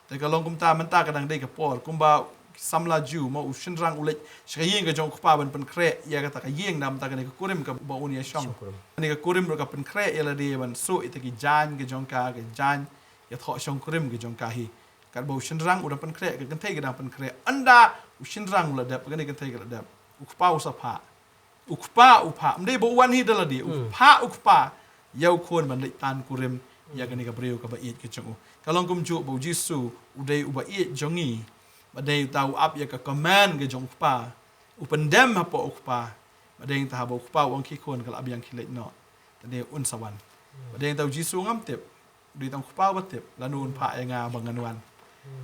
Te ka long kumta mynta ka dang dei ka por kumba samla Jiw mo u shynrang u leit sha ka ïing ka jong u kpa ban pynkhreh ïa kata ka ïing namar kane ka kurim kaba un ïa shong. Kane ka kurim ruh ka pynkhreh ïa lade ban suh ïa kata ki jaiñ ka jong ka, ka jaiñ ïathoh shongkurim ka jong ka hi. Katba u shynrang u dang pynkhreh, ka kynthei ka dang pynkhreh. Ynda u shynrang u la dep, kane ka kynthei ka la dep, u kpa u sa phah. U kpa u phah, ym dei ba u wan hi da lade, u phah u kpa ïa u khun ban leit tan kurim ïa kane ka briew kaba ïeit ka jong u. Ka long kumjuh ba u Jisu u dei uba ïeit jong ngi. Ba dei uta u ap ïa ka command ka jong u kpa, u pyndem hapoh u kpa. Ba dei ta haba u kpa u ong khie khun ka la biang khie leit noh. Te dei un sa wan. Ba dei ta u Jisu ngam tip. Dei tang u kpa ba tip lano un phah ïa nga ba ngan wan.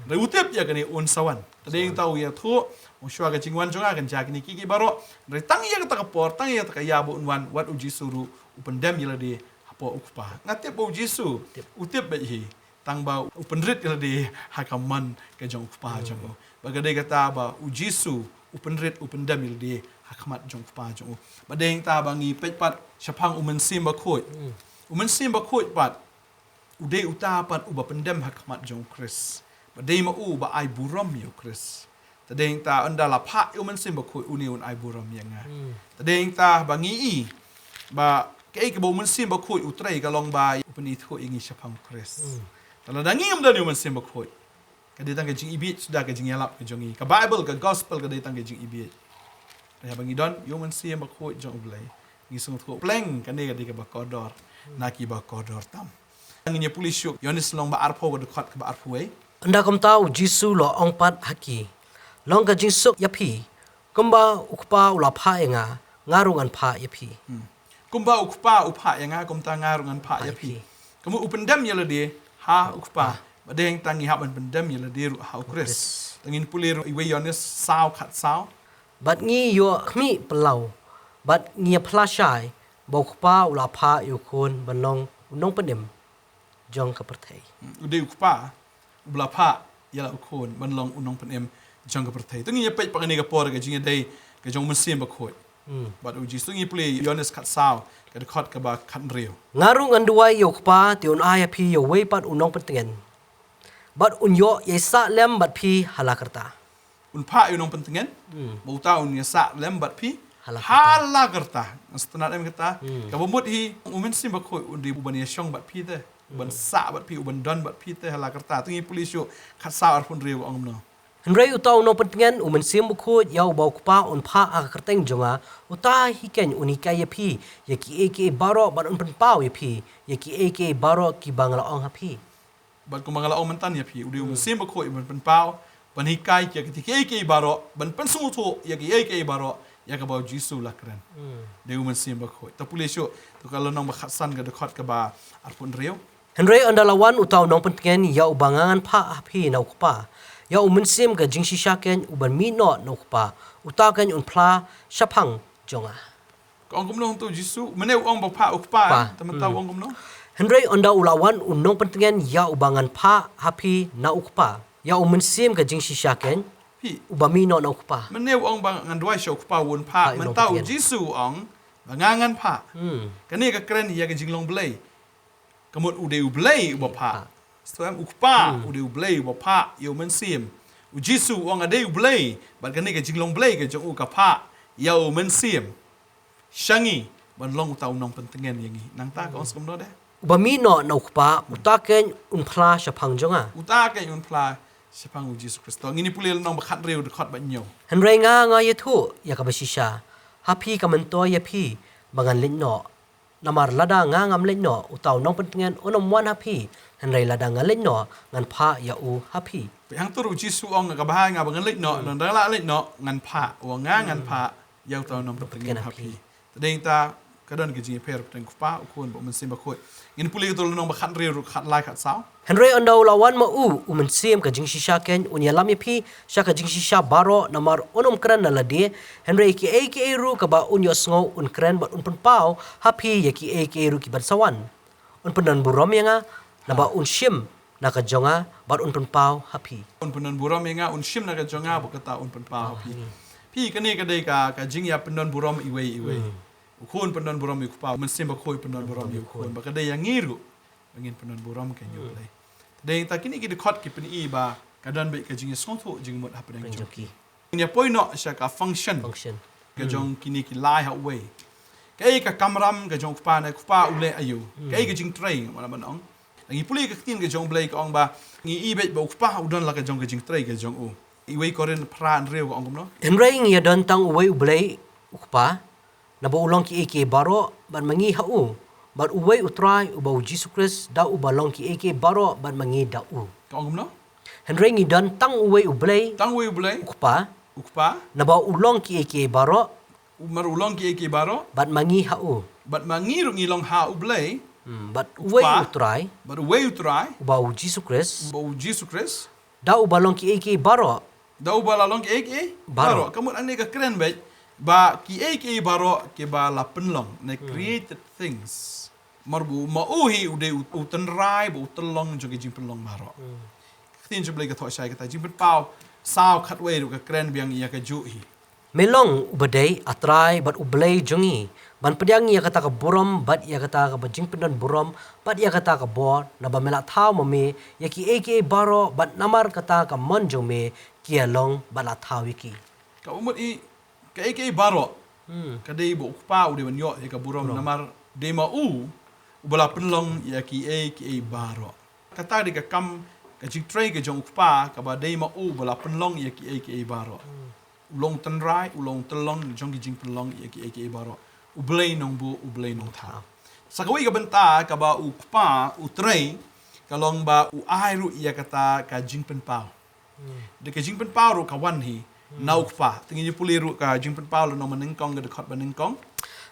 Hynrei u tip ïa kane un sa wan. Te dei tang u ïathuh, u shwa ka jingwan jong nga kan jia kine kiei kiei baroh. Hynrei tang ïa kata ka por, tang ïa kata ka ïa ba un wan, wat u Jisu ruh u pyndem ïa lade hapoh u kpa. Nga tip ba u Jisu u tip bad hi. Tang ba u pynrit ïa lade ha ka mon ka jong u kpa jong u. Ba ka dei kata ba u Jisu u pynrit u pyndem ïa lade ha khmat jong u kpa jong u. Ba dei ta ba ngi peit pat shaphang u Mynsiem Bakhuid. U Mynsiem Bakhuid pat u dei uta pat uba pyndem ha khmat jong u Khrist. Ba dei ma u ba ai burom ïa u Khrist. Te dei ta ynda la phah ïa u Mynsiem Bakhuid une un ai burom ïa nga. Te dei ta ba ngi i ba kaei kaba u Mynsiem Bakhuid u trei ka long ba u pynithuh ïa ngi shaphang u Khrist. Te lada ngi ngam don ïa u Mynsiem Bakhuid ka dei tang ka jingibit suda ka jingïalap ka jong ngi. Ka Bible, ka gospel ka dei tang ka jingibit. Te haba ngi don ïa u Mynsiem Bakhuid jong u Blei ngi sngewthuh pleng kane ka dei kaba kordor na kiba kordor tam. Ngin ïa pule shuh Ïoannis lynnong ba arphew ka dkhot kaba arphew wei. Ynda kumta u Jisu u la ong pat ha ki, long ka jingsuk ïa phi, kumba u kpa u la phah ïa nga, nga ruh ngan phah ïa phi. Kumba u kpa u phah ïa nga kumta nga ruh ngan phah ïa phi. Ka mut u pyndem ïa lade ha u kpa. Ba dei tang ngi hap ban pyndem ïa lade ruh ha u Khrist. Te ngin pule ruh iwei Ïoannis saw khatsaw. Bad ngi ïoh khmih pynlaw bad ngi ïa phla shai ba u kpa u la phah ïa u khun ban long u nongpynim jong ka pyrthei. U dei u kpa uba la phah ïa la u khun ban long u nongpynim jong ka pyrthei. Te ngin ïa peit pat kane ka por ka jingïadei ka jong u Mynsiem Bakhuid bad u Jisu. Ngin pule Ïoannis khatsaw ka dkhot kaba khathynriew. Nga ruh ngan duwai ïa u kpa te un ai ha phi ïa uwei pat u nongpyntngen bad un ïoh ïa sah lem bad phi ha la karta. Un phah ïa u nongpyntngen ba uta un ïa sah lem bad phi ha la karta. Nga sngewtynnad em kata kaba mut hi u Mynsiem Bakhuid un dei uban ïa shong bad phi te, uban sah bad phi, uban don bad phi te ha la karta. Te ngin pule shuh khatsaw arphew hynriew ong kumno. Hynrei uta u nongpyntngen u Mynsiem Bakhuid ïa uba u kpa un phah ha ka kyrteng jong nga, uta hi keiñ un hikai ïa phi ïa kiei kiei baroh bad un pynpaw ïa phi ïa kiei kiei baroh kiba nga la ong ha phi. Bad kumba nga la ong mynta ïa phi u dei u Mynsiem Bakhuid ban pynpaw, ban hikai ïa kiei kiei baroh, ban pynsngewthuh ïa kiei kiei baroh ïa kaba u Jisu u la kren. Dei u Mynsiem Bakhuid. Ta pule shuh to ka lynnong ba khatsan ka dkhot kaba arphew hynriew. Hynrei ynda la wan uta u nongpyntngen ïa uba nga ngan phah ha phi na u kpa, ïa u Mynsiem ka jingshisha keiñ uban mih noh na u kpa, uta keiñ un phla shaphang jong nga. Ka ong kumno hangto u Jisu, mane u ong ba phah u kpa, te mynta u ong kumno? Hynrei ynda u la wan u nongpyntngen ïa uba ngan phah ha phi na u kpa, ïa u Mynsiem ka jingshisha keiñ uba mih noh na u kpa. Mane u ong ba ngan duwai sha u kpa un phah, mynta u Jisu u ong ba nga ngan phah. Kane ka kren ïa ka jinglong Blei. Ka mut u dei u Blei uba phah. Sngewthuh em, u kpa u dei u Blei uba phah ïa u Mynsiem. U Jisu u ong nga dei u Blei bad kane ka jinglong Blei ka jong u ka phah ïa u Mynsiem sha ngi ban long uta u nongpyntngen ïa ngi. Nangta ka ong kumno de? Uba mih noh na u kpa, uta keiñ un phla shaphang jong nga. Uta keiñ un phla shaphang u Jisu Khrist. Ngin ïa pule lynnong ba khathynriew dkhot ba hynñiew. Hynrei nga nga ïathuh ïa kaba shisha ha phi ka myntoi ïa phi ba ngan leit noh. Namar lada nga ngam leit noh, uta u nongpyntngen un ym wan ha phi, hynrei lada nga leit noh ngan phah ïa u ha phi. Peit hangto u Jisu u ong kaba ha nga ba ngan leit noh, lada nga la leit noh ngan phah, u ong nga ngan phah ïa uta u nongpyntngen ha phi. Te dei ta Ka don ka jingïapher hapdeng u Kpa, u Khun bad u Mynsiem Bakhuid. Ngin pule katto lynnong ba khathynriew ruh, khatlai, khatsaw. Hynrei ynda u la wan ma u, u Mynsiem ka jingshisha keiñ un ïalam ïa phi sha ka jingshisha baroh, namar un ym kren na lade, hynrei ïa kiei kiei ruh kaba un ïohsngew un kren bad un pynpaw ha phi ïa kiei kiei ruh kiban sa wan. Un pyndonburom ïa nga, naba un shim na ka jong nga bad un pynpaw ha phi. Un pyndonburom ïa nga, un shim na ka jong nga, bad kata un pynpaw ha phi. Phi, kane ka dei ka, ka jingïapyndonburom iwei iwei. U Khun pyndonburom ïa u Kpa, u Mynsiem Bakhuid pyndonburom ïa u Khun. Bad ka dei ïa ngi ruh ba ngin pyndonburom ïa U Blei. Te dei ta kine ki dkhot ki pyni ba ka don beit ka jingïasngewthuh jingmut hapdeng jong ki. Ngin ïa poi noh sha ka function ka jong kine ki lai ha uwei. Kaei ka kamram ka jong u Kpa, ne u Kpa u leh aïu? Kaei ka jingtrei, nga la ban ong. Ngi pule ka ktien ka jong U Blei ka ong ba ngi i beit ba u Kpa u don la ka jong ka jingtrei ka jong u. Iwei Korinth phra hynriew ka ong kumno? Hynrei ngi ïa don tang uwei U Blei u Kpa, naba u long kiei kiei baroh bad ma ngi ha u, bad uwei U Trai uba U Jisu Khrist, da uba long kiei kiei baroh bad ma ngi da u. Ka ong kumno? Hynrei ngi don tang uwei U Blei. Tang uwei U Blei. U Kpa. U Kpa. Naba u long kiei kiei baroh. Namar u long kiei kiei baroh. Bad ma ngi ha u. Bad ma ngi ruh ngi long ha U Blei. Hmm, bad uwei U Trai. Bad uwei U Trai. Uba U Jisu Khrist. Uba U Jisu Khrist. Da uba long kiei kiei baroh. Da uba la long kiei kiei baroh. Ka mut hangne ka kren beit ba kiei kiei baroh kiba la pynlong, ne created things. Namar ba ma u hi u dei u, u tynrai bad u tyllong jong ki jingpynlong baroh. Ka ktien jong U Blei ka thoh shai kata, Jingpynpaw saw khatwei ruh ka kren biang ïa kajuh hi. Me long uba dei A Trai bad U Blei jong ngi, ban pdiang ïa kata ka burom bad ïa kata kaba jingpyndonburom bad ïa kata ka bor, naba me la thaw ma me ïa kiei kiei baroh, bad namar kata ka mon jong me ki ïa long bad la thaw ïa ki. Kaba mut i, kaei kaei baroh, ka dei ba u Kpa u dei ban ïoh ïa ka burom, namar dei ma u uba la pynlong ïa kiei kiei baroh. Kata dei ka kam, ka jingtrei ka jong u Kpa, kaba dei ma u uba la pynlong ïa kiei kiei baroh. U long tynrai, u long tyllong jong ki jingpynlong ïa kiei kiei baroh. U Blei nongbuh, U Blei nongthaw. Sa kawei ka bynta kaba u Kpa u trei, ka long ba u ai ruh ïa kata ka jingpynpaw. Da ka jingpynpaw ruh ka wan hi na u Kpa. Te ngin ïa pule ruh ka Jingpynpaw lynnong ba nyngkong, ka dkhot ba nyngkong.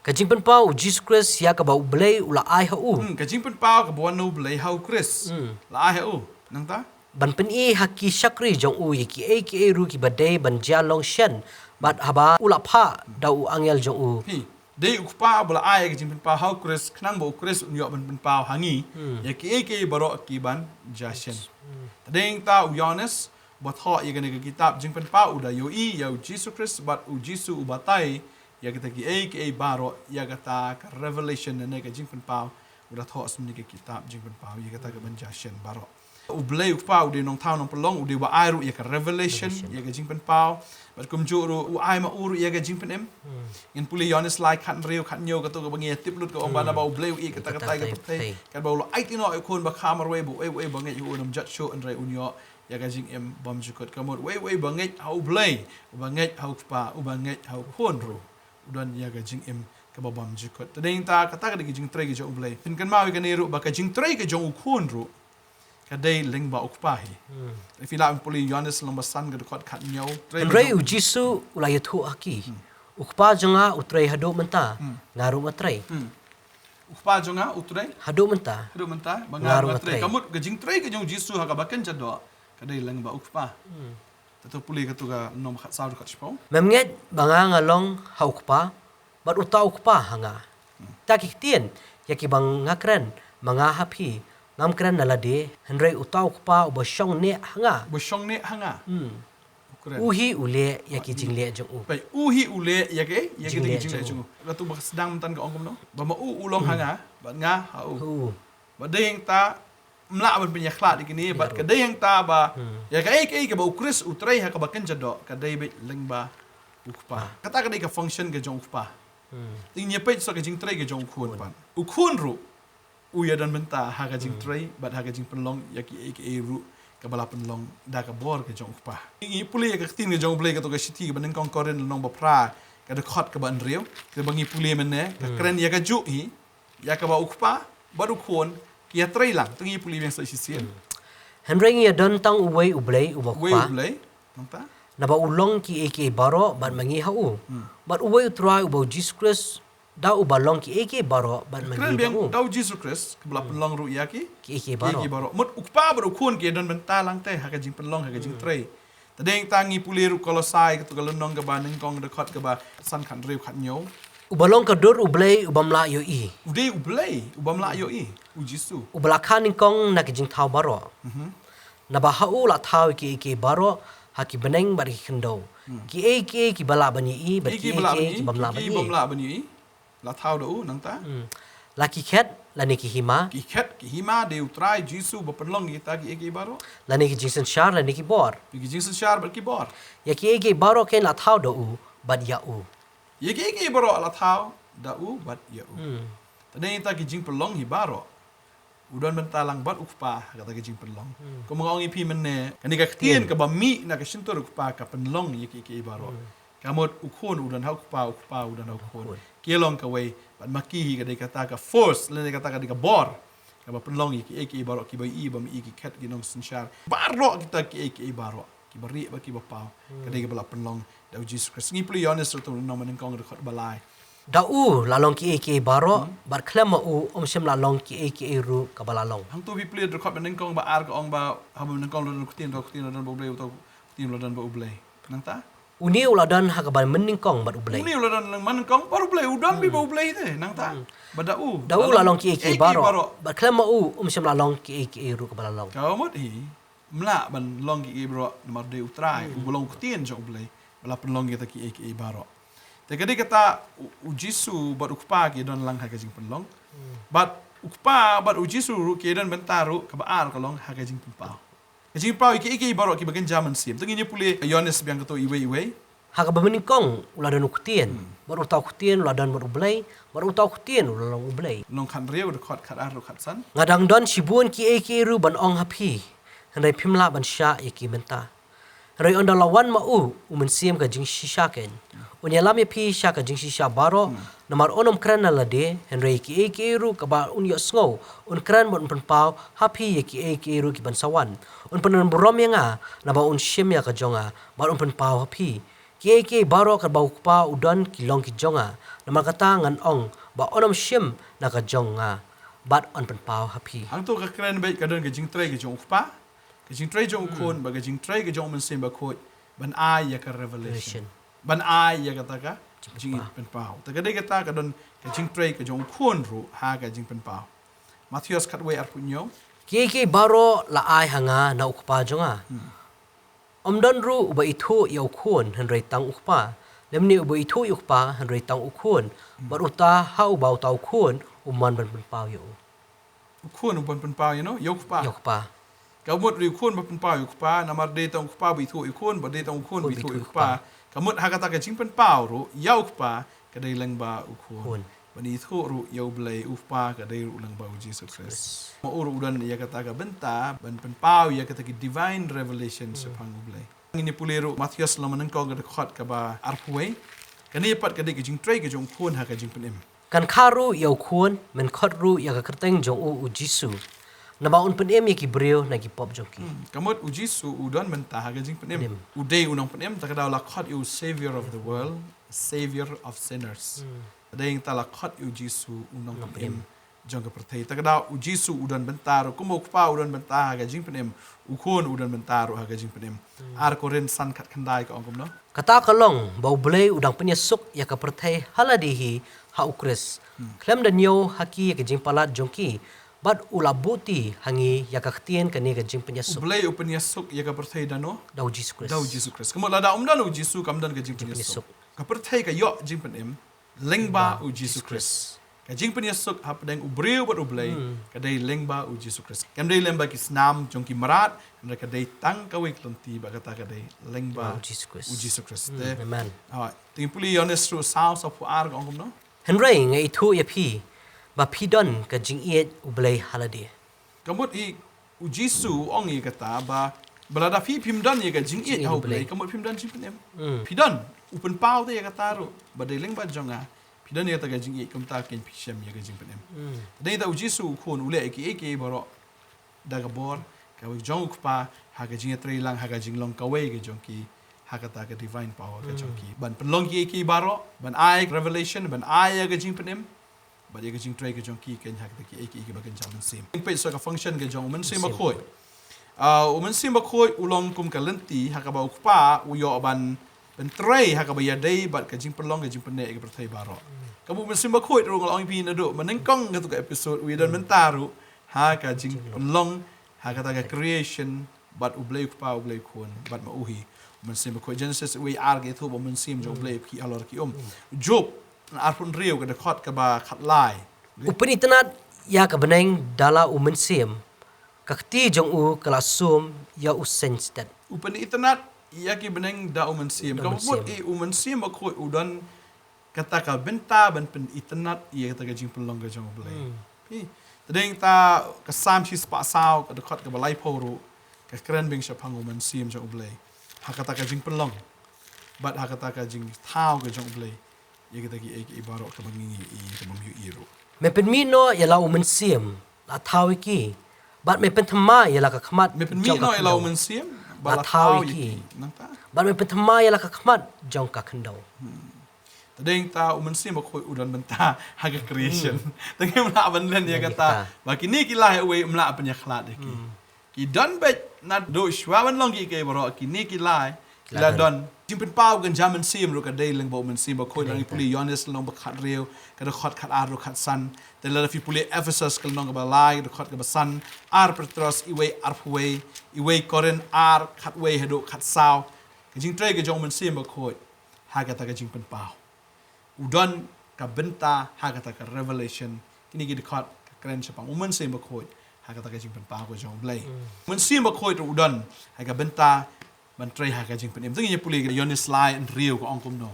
Ka Jingpynpaw U Jisu Khrist ïa kaba U Blei u la ai ha u. Hmm, ka jingpynpaw kaba wan na U Blei ha U Khrist. La ai ha u. Nangta? Ban pyni ha ki shakri jong u ïa kiei kiei ruh kiba dei ban jia long shen, bad haba u la phah da u angel jong u. Hi, dei u Kpa ba la ai ïa ka jingpynpaw ha U Khrist, khnang ba U Khrist un ïoh ban pynpaw ha ngi ïa kiei kiei baroh kiban jia shen. Te dei ta u Ïoannis ba thoh ïa kane ka kitab Jingpynpaw u da ïohi ïa U Jisu Khrist bad U Jisu u batai ïa kita kiei kiei baroh, ïa kata ka revelation ne ka jingpynpaw. U da thoh sha kane ka kitab Jingpynpaw ïa kata kaban jia shen baroh. U Blei u Kpa u dei nongthaw nongpynlong, u dei ba ai ruh ïa ka revelation, ïa ka jingpynpaw. Bad kumjuh ruh u ai ma u ruh ïa ka jingpynim. Ngin pule Ïoannis lai khathynriew, khathynñiew, kato kaba ngi ïa tip lut ka ong ba naba U Blei u ïeit kata katai ka pyrthei, katba u la aiti noh ïa u Khun ba kha marwei, ba uwei uwei ba ngeit ha u un ym jot shuh, hynrei un ïoh ïa ka jingim bymjukut. Ka mut uwei uwei ba ngeit ha U Blei, uba ngeit ha u Kpa, uba ngeit ha u Khun ruh, u don ïa ka jingim kaba bymjukut. Te dei ta kata ka dei ka jingtrei ka jong U Blei. Phin kynmaw ïa kane ruh ba ka jingtrei ka jong u Khun ruh ka dei lyngba u Kpa hi. Phi lah ban pule Ïoannis lynnong ba san, ka dkhot khathynñiew. Hynrei U Jisu u la ïathuh ha ki, U Kpa jong nga u trei haduh mynta, nga ruh nga trei. U Kpa jong nga u trei haduh mynta, haduh mynta ba nga ruh nga trei. Ka mut ka jingtrei ka jong U Jisu ha kaba kynja doh ka dei lyngba u Kpa. Te to pule kato ka lynnong ba khatsaw, dkhot shiphew. Mem ngeit ba nga nga long ha u Kpa, bad uta u Kpa ha nga. Ta ki ktien ïa kiba nga kren ma nga ha phi, ngam kren na lade, hynrei uta u Kpa uba shong neh ha nga. Uba shong neh ha nga. U hi u leh ïa ki jingleh jong u. Peit, u hi u leh ïa ki, ïa ki jingleh jong u. Kato ba sdang mynta ka ong kumno? Ba ma u u long ha nga bad nga ha u. Ba dei ta, ym lah ban pynïakhlad ïa kine, bad ka dei hangta ba ïa kaei kaei kaba U Khrist u trei ha kaba kynja doh ka dei beit lyngba u Kpa. Kata ka dei ka function ka jong u Kpa. Te ngin ïa peit sa ka jingtrei ka jong u Khun pat. U Khun ruh u ïadon bynta ha ka jingtrei bad ha ka jingpynlong ïa kiei kiei ruh kaba la pynlong da ka bor ka jong u Kpa. Ngi pule ïa ka ktien ka jong U Blei, kato ka shithi kaba nyngkong Korinth lynnong ba phra, ka dkhot kaba hynriew, kaba ngi pule mynne, ka kren ïa kajuh hi ïa kaba u Kpa bad u Khun ki ïatrei lang. Te ngi pule biang sa shisien. Hynrei ngi ïadon tang uwei U Blei uba u Kpa. Uwei U Blei, nangta? Naba u long kiei kiei baroh bad ma ngi ha u. Bad uwei U Trai uba U Jisu Khrist Da uba long kiei kiei baroh bad mynta da u. Da u Jisu Khrist, kaba la pynlong ruh ïa ki. Kiei kiei baroh. Mut u Kpa bad u Khun ki don bynta lang te ha ka jingpynlong, ha ka jingtrei. Te dang tang ngi pule ruh Kolosai, katto ka lynnong kaba nyngkong, dkhot kaba san, khathynriew, khathynñiew. Uba long ka dur U Blei ubym lah ïohi. U dei U Blei ubym lah ïohi, u Jisu. Uba la kha nyngkong na ki jingthaw baroh. Mhm. Naba ha u la thaw ïa kiei kiei baroh, ha ki bneng bad ki khyndew. Hmm. Kiei kiei kiba lah ban ïohi bad kiei kiei kibym lah ban ïohi. La thaw da u, nangta. Hmm. La ki khet, lane ki hima. Ki khet, ki hima, dei U Trai Jisu ba pynlong kita kiei kiei baroh. Lane ki jingsynshar, lane ki bor. Ki jingsynshar bad ki bor. Ïa kiei kiei baroh kin la thaw da u bad ïa u. Ïa kiei kiei baroh la thaw da u bad ïa u. Hmm. Te dang kita ki jingpynlong hi baroh, u don bynta lang bad u Kpa ha kata ka jingpynlong. Hmm. Kumba nga ong ïa phi mynne, kane ka ktien kaba mih na ka shyntur u Kpa ka pynlong ïa kiei kiei baroh. Hmm. Ka mut u Khun u don ha u Kpa, u Kpa u don ha u Khun. Ki long kawei, bad ma ki hi ka dei kata ka force, lane kata ka dei ka bor kaba pynlong ïa kiei kiei baroh, kiba ïohi bym ïohi, ki khet, ki nongsynshar. Baroh kita kiei kiei baroh, kiba rieh bad kiba paw, ka dei kaba la pynlong da u Jisu Khrist. Ngi pule Ïoannis ruh, katto ka lynnong, ba nyngkong, dkhot ba lai. Da u la long kiei kiei baroh, bad khlem ma u ym shym la long kiei kiei ruh kaba la long. Hangto phi pule dkhot ba nyngkong, ba ar ka ong ba, haba nyngkong la don u Ktien, uta u Ktien la don bad U Blei, uta u Ktien la don bad U Blei. Nangta? Une u la don ha kaba mynnyngkong bad U Blei. Une u la don mynnyngkong bad U Blei, u don beit bad U Blei te, nangta. Hmm. Bad da u. Da u la long kiei kiei baroh. Bad khlem ma u ym shym la long kiei kiei ruh kaba la long. Ka mut hi, ym lah ban long kiei kiei baroh namar dei U Trai, uba long u Ktien jong U Blei, ba la pynlong kita kiei kiei baroh. Te ka dei kata u, u Jisu bad u Kpa ki don lang ha ka jingpynlong. Hmm. Bad u Kpa bad u Jisu ruh ki don bynta ruh, kaba ar ka long ha ka jingpynpaw. Ka jingpynpaw ïa kiei kiei baroh kiba kynja mynsiem. To ngin ïa pule Ïoannis biang katto iwei iwei. Ha kaba mynnyngkong u la don u Ktien. Hmm. Bad uta u Ktien u la don bad U Blei, bad uta u Ktien u la long U Blei. Lynnong khathynriew, dkhot khatar ruh khatsan. Nga dang don shibun kiei kiei ruh ban ong ha phi, hynrei phim lah ban shah ïa ki mynta. Hynrei ynda la wan ma u, u Mynsiem ka jingshisha keiñ, un ïalam ïa phi sha ka jingshisha baroh, namar un ym kren na lade, hynrei kiei kiei ruh kaba un ïohsngew, un kren bad un pynpaw ha phi ïa kiei kiei ruh kiban sa wan. Un pynburom ïa nga, naba un shim ïa ka jong nga, bad un pynpaw ha phi. Kiei kiei baroh kaba u Kpa u don ki long ki jong nga, namar kata ngan ong ba un ym shim na ka jong nga, bad un pynpaw ha phi. Hangto ka kren beit ka don ka jingtrei ka jong u Kpa, ka jingtrei jong u Khun, bad ka jingtrei ka jong u Mynsiem Bakhuid, ban ai ïa ka revelation. Revelation. Ban ai ïa kata ka jingpynpaw. Te ka dei kata ka don ka jingtrei ka jong u Khun ruh ha ka jingpynpaw. Mathaios khatwei arphew hynñiew. Kiei kiei baroh la ai ha nga na u Kpa jong nga. Hmm. Ym don ruh uba ithuh ïa u Khun hynrei tang u Kpa. Lymne uba ithuh ïa u Kpa hynrei tang u Khun. Hmm. Bad uta ha uba uta u Khun u mon ban pynpaw ïa u. U Khun u ban pynpaw ïa no, ïa u Kpa. Ïa u Kpa. Ka mut ruh u Khun ba pynpaw ïa u Kpa, namar dei tang u Kpa ba ithuh ïa u Khun, bad dei tang u Khun ba ithuh ïa u Kpa. Ka mut ha kata ka jingpynpaw ruh ïa u Kpa ka dei lyngba u Khun. Khun. Ban ithuh ruh ïa u Blei u Kpa ka dei ruh lyngba u Jisu Khrist. Ma u ruh u don ïa kata ka bynta ban pynpaw ïa kata ki divine revelation shaphang u Blei. Ngin ïa pule ruh Mathaios lynnong ba nyngkong ka dkhot kaba arphew wei. Kane pat ka dei ka jingtrei ka jong u Khun ha ka jingpynim. Kan kha ruh ïa u Khun, men khot ruh ïa ka kyrteng jong u, u Jisu. Naba un pynim ïa ki briew na ki pop jong ki. Hmm, ka mut u Jisu u don bynta ha ka jingpynim. Pynim. U dei u nongpynim, ta ka daw la khot ïa u Savior of the world, Savior of sinners. Hmm. Dei ngi ta la khot ïa u Jisu u nongpynim jong ka pyrthei. Ta ka daw u Jisu u don bynta ruh, kumba u Kpa u don bynta ha ka jingpynim, u Khun u don bynta ruh ha ka jingpynim. Hmm. Ar Korinth san khatkhyndai ka ong kumno? Kata ka long ba u Blei u dang pynïasuk ïa ka pyrthei ha lade hi ha u Khrist. Hmm. Khlem da ñiew ha ki ïa ka jingpalat jong ki, bad u la buhti ha ngi ïa ka ktien kane ka jingpynïasuk. U Blei u pynïasuk ïa ka pyrthei da no? Da u Jisu Khrist. Da u Jisu Khrist. Ka mut lada um don u Jisu kam don ka jingpynïasuk. Jingpynïasuk. Ka pyrthei ka ïoh jingpynim lyngba u Jisu Khrist. Ka jingpynïasuk hapdeng u briew bad u Blei, hmm, ka dei lyngba u Jisu Khrist. Kam dei lyngba ki snam jong ki mrad, hynrei ka dei tang kawei ka lynti, bad kata ka dei lyngba u Jisu Khrist. U Jisu Khrist. Hmm, te, amen. Ah, te ngin pule Ïoannis ruh saw, saw phew ar ka ong kumno? Hynrei nga ithuh ïa phi ba phi don ka jingïeit u Blei ha lade. Ka mut i u Jisu u ong ïa kata ba, ba lada phi phim don ïa ka jingïeit ha u Blei, ka mut phim don jingpynim. Hmm. Phi don, u pynpaw te ïa kata ruh, ba dei lyngba jong nga phi don ïa kata ka jingïeit, kumta keiñ phi shem ïa ka jingpynim. Hmm. Dei ta u Jisu u Khun u leh ïa kiei kiei baroh da ka bor ka jong u Kpa, ha ka jingïatreilang, ha ka jinglong kawei ka jong ki, ha kata ka divine power ka jong ki. Ban pynlong ki, ki baroh, ban ai revelation, ban ai ïa ka jingpynim, bad ïa ka jingtrei ka jong ki, kane ha kata ki, ki, ki ba kynja mynsiem. Peit sa ka function ka jong u Mynsiem Bakhuid. Ah, u Mynsiem Bakhuid u long kum ka lynti ha kaba u Kpa u ïoh ban pyntrei ha kaba ïadei bad ka jingpynlong ka jingpynneh ïa ka pyrthei baroh. Kaba u Mynsiem Bakhuid ruh nga la ong ïa phi naduh mynnyngkong katto ka episode, u ïadon bynta ruh ha ka jingpynlong, ha kata ka creation, bad U Blei U Kpa, U Blei U Khun, bad ma u hi u Mynsiem Bakhuid. Genesis wei ar ka ïathuh ba u Mynsiem jong U Blei u pynkhih halor ki um. Job arphew hynriew ka dkhot kaba khatlai. U pynitynnad ïa ka bneng da la u Mynsiem, ka kti jong u ka la sum ïa u seiñ stet. U pynitynnad ïa ki bneng da u Mynsiem. Da u Mynsiem. Kaba mut i u Mynsiem Bakhuid u don kata ka bynta ban pynitynnad ïa kata ka jingpynlong ka jong U Blei. Hmm. Phi, te dang ta ka Salm shispah saw ka dkhot kaba laiphew ruh ka kren beiñ shaphang u Mynsiem jong U Blei. Ha kata ka jingpynlong bad ha kata ka jingthaw ka jong U Blei ïa kita kiei kiei baroh kaba ngi ïohi, kaba ym ïohi ruh. Me pynmih noh ïa la u Mynsiem, la thaw ïa ki. Bad me pynthymmai ïa la ka khmat. Me pynmih noh ïa la u Mynsiem, ba la thaw ïa ki. Nangta. Bad me pynthymmai ïa la ka khmat jong ka khyndew. Hmm. Te dang ta u Mynsiem Bakhuid u don bynta ha ka creation. Hmm. Te ngim lah ban len ïa kata. Ba kine ki lai uwei ym lah ban ïakhlad ïa ki. Hmm. Ki don beit naduh shuwa ban long kiei kiei baroh, kine ki lai ki la don. Jingpynpaw ka jingja mynsiem ruh ka dei lyngba u Mynsiem Bakhuid. Ngi pule Ïoannis lynnong ba khathynriew, ka dkhot khatar ruh khatsan. Te lada phi pule Ephesus ka lynnong kaba lai, ka dkhot kaba san, ar Petros wei arphew wei, wei Korinth ar khatwei haduh khatsaw. Ka jingtrei ka jong u Mynsiem Bakhuid ha kata ka jingpynpaw. U don ka bynta ha kata ka revelation. Kine ki dkhot ka kren shaphang u Mynsiem Bakhuid ha kata ka jingpynpaw ka jong U Blei. Mm. U Mynsiem Bakhuid ruh u don ha ka bynta ban trei ha ka jingpynim. Te ngin ïa pule ka Ïoannis lai hynriew ka ong kumno.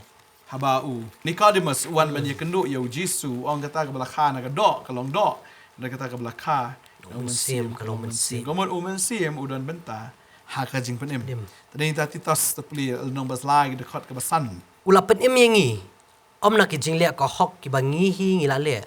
Haba u Nicodemus u wan ban ïakynduh ïa u Jisu, u ong kata kaba la kha na ka doh ka long doh, hynrei kata kaba la kha na u Mynsiem ka long mynsiem. Ka mut u Mynsiem u don bynta ha ka jingpynim. Te dang ta Titus, te pule lynnong ba lai ka dkhot kaba san. U la pynim ïa ngi, ym na ki jingleh ka hok kiba ngi hi ngi la leh,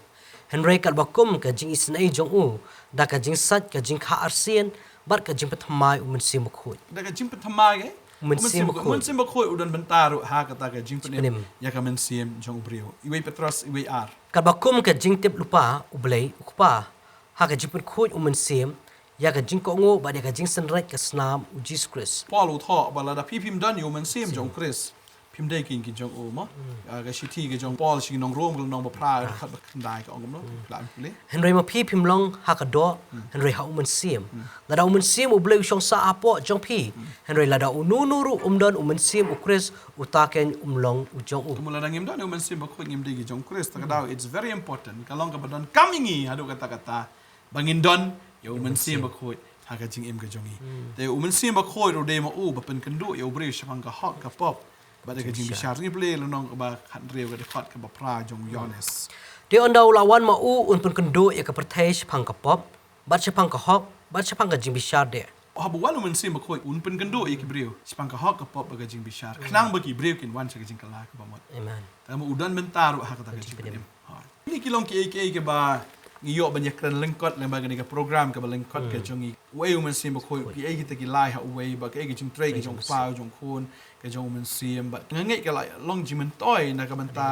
hynrei katba kum ka jingisynei jong u, da ka jingsait, ka jingkha arsien bad ka jingpynthymmai u Mynsiem Bakhuid. Da ka jingpynthymmai, eh? U Mynsiem Bakhuid. U Mynsiem Bakhuid u don bynta ruh ha kata ka jingpynim ïa ka mynsiem jong u briew. Wei Petros wei ar. Katba kum ka jingtip lypa U Blei U Kpa, ha ka jingpynkhuid u Mynsiem ïa ka jingkohnguh bad ïa ka jingsynreit ka snam u Jisu Khrist. Paul u thoh ba lada phi phim don ïa u Mynsiem jong u Khrist, phim dei ki, ki jong u, mo. Hmm. Ah, ka shithi ka jong Paul sha ki nong Rom ka lynnong ba phra, ka dkhot ba khyndai ka ong kumno, phi lah ban pule. Hynrei ma phi phim long ha ka doh, hynrei ha u Mynsiem. Hmm. Lada u Mynsiem U Blei u shong sah hapoh jong phi, hynrei lada uno uno ruh um don u Mynsiem u Khrist, uta keiñ um long u jong u. Kumno lada ngim don ïa u Mynsiem Bakhuid ngim dei ki jong u Khrist, ta ka daw, it's very important. Ka long kaba donkam ïa ngi haduh katta katta ba ngin don ïa u Mynsiem Bakhuid ha ka jingim ka jong ngi. Hmm. Te u Mynsiem Bakhuid ruh u dei ma u ba pynkynduh ïa u briew shaphang ka hok ka pop bad ka jingbishar. Ngi pule lynnong kaba khathynriew ka dkhot kaba phra jong u Ïoannis. Te ynda u la wan ma u un pynkynduh ïa ka pyrthei shaphang ka pop bad shaphang ka hok bad shaphang ka jingbishar de. Haba wan u Mynsiem Bakhuid un pynkynduh ïa ki briew shaphang ka hok ka pop bad ka jingbishar. Khnang ba ki briew kin wan sha ka jingkylla kaba mut. Amen. Te ma u don bynta ruh ha kata ka jingpynim. Ha. Kine ki long kiei kiei kiba ngi ïoh ban ïakren lyngkot lyngba kane ka program kaba lyngkot ka jong ngi. Uei u Mynsiem Bakhuid, kiei kita ki lai ha uwei, bad kiei ki jingtrei ki jong u Kpa, jong u Khun, ka jong u Mynsiem, bad nga ngeit ka la long jingmyntoi na ka bynta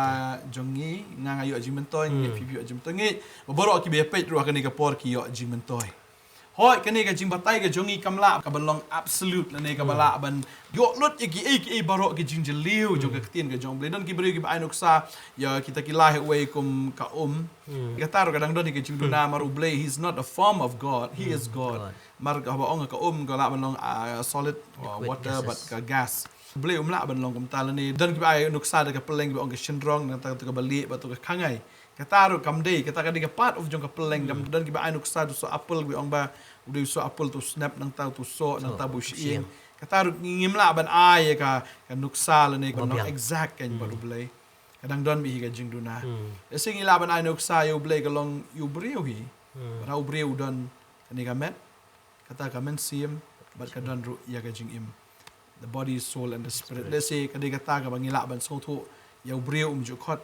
jong ngi, nga nga ïoh jingmyntoi, nga ngeit phi phi ïoh jingmyntoi, nga ngeit ba baroh kiba ïa peit ruh ha kane ka por ki ïoh jingmyntoi. Hooid, kane ka jingbatai ka jong ngi kam lah ka ban long absolute lane kaba lah ban ïoh lut ïa kiei kiei baroh ki jingjylliew jong ka ktien ka jong U Blei. Don ki briew kiba ai nuksa ïa kita ki lai ha uwei kum ka um. Kata ruh ka dang don ïa ka jingduna, namar U Blei, he is not a form of God, he is God. Namar ka, haba ong ka um ka lah ban long, ah, solid, water, bad ka gas. U Blei um lah ban long kumta lane. Don kiba ai nuksa da ka pylleng kiba ong ka shynrong, nangta kata kaba lieh bad kata ka khangai. Kata ruh kam dei, kata ka dei ka part of jong ka pylleng. Don kiba ai nuksa da u soh apple, kiba ong ba u dei u soh apple, uto u snep, nangta uto u soh, nangta ba u shyieng. Kata ruh ngim lah ban ai ïa ka, ka nuksa lane ka ban long exact keiñ bad U Blei. Ka dang don beit hi ka jingduna. Lehse ngi lah ban ai nuksa ïa U Blei ka long ïa u briew hi. Bad ha u briew u don kane ka met, kata ka mynsiem, bad ka don ruh ïa ka jingim. The body, soul and the spirit. Lehse ka dei kata kaba ngi lah ban sngewthuh, ïa u briew um ju khot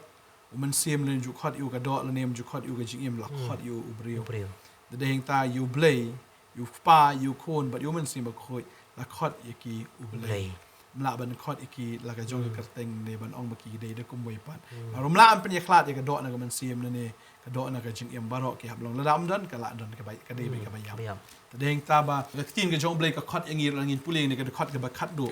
u mynsiem, lane um ju khot ïa u ka doh, lane um ju khot ïa u ka jingim, la khot ïa u briew. Te dei hangta ïa U Blei, ïa u Kpa, ïa u Khun, bad ïa u Mynsiem Bakhuid, la khot ïa ki U Blei. Mlah ban khot ïa ki la ka jong ka kyrteng ne ban ong ba ki dei da kumwei pat. Baroh mlah ban pynïakhlad ïa ka doh na ka mynsiem ne ne ka doh na ka jingim baroh ki hap long lada ym don ka lah don ka bai ka dei bai ka bai ïap. Bai ïap. Te dei ta ba ka ktien ka jong Blei ka khot ïa ngi la ngin pule ne ka dkhot ka ba khatduh.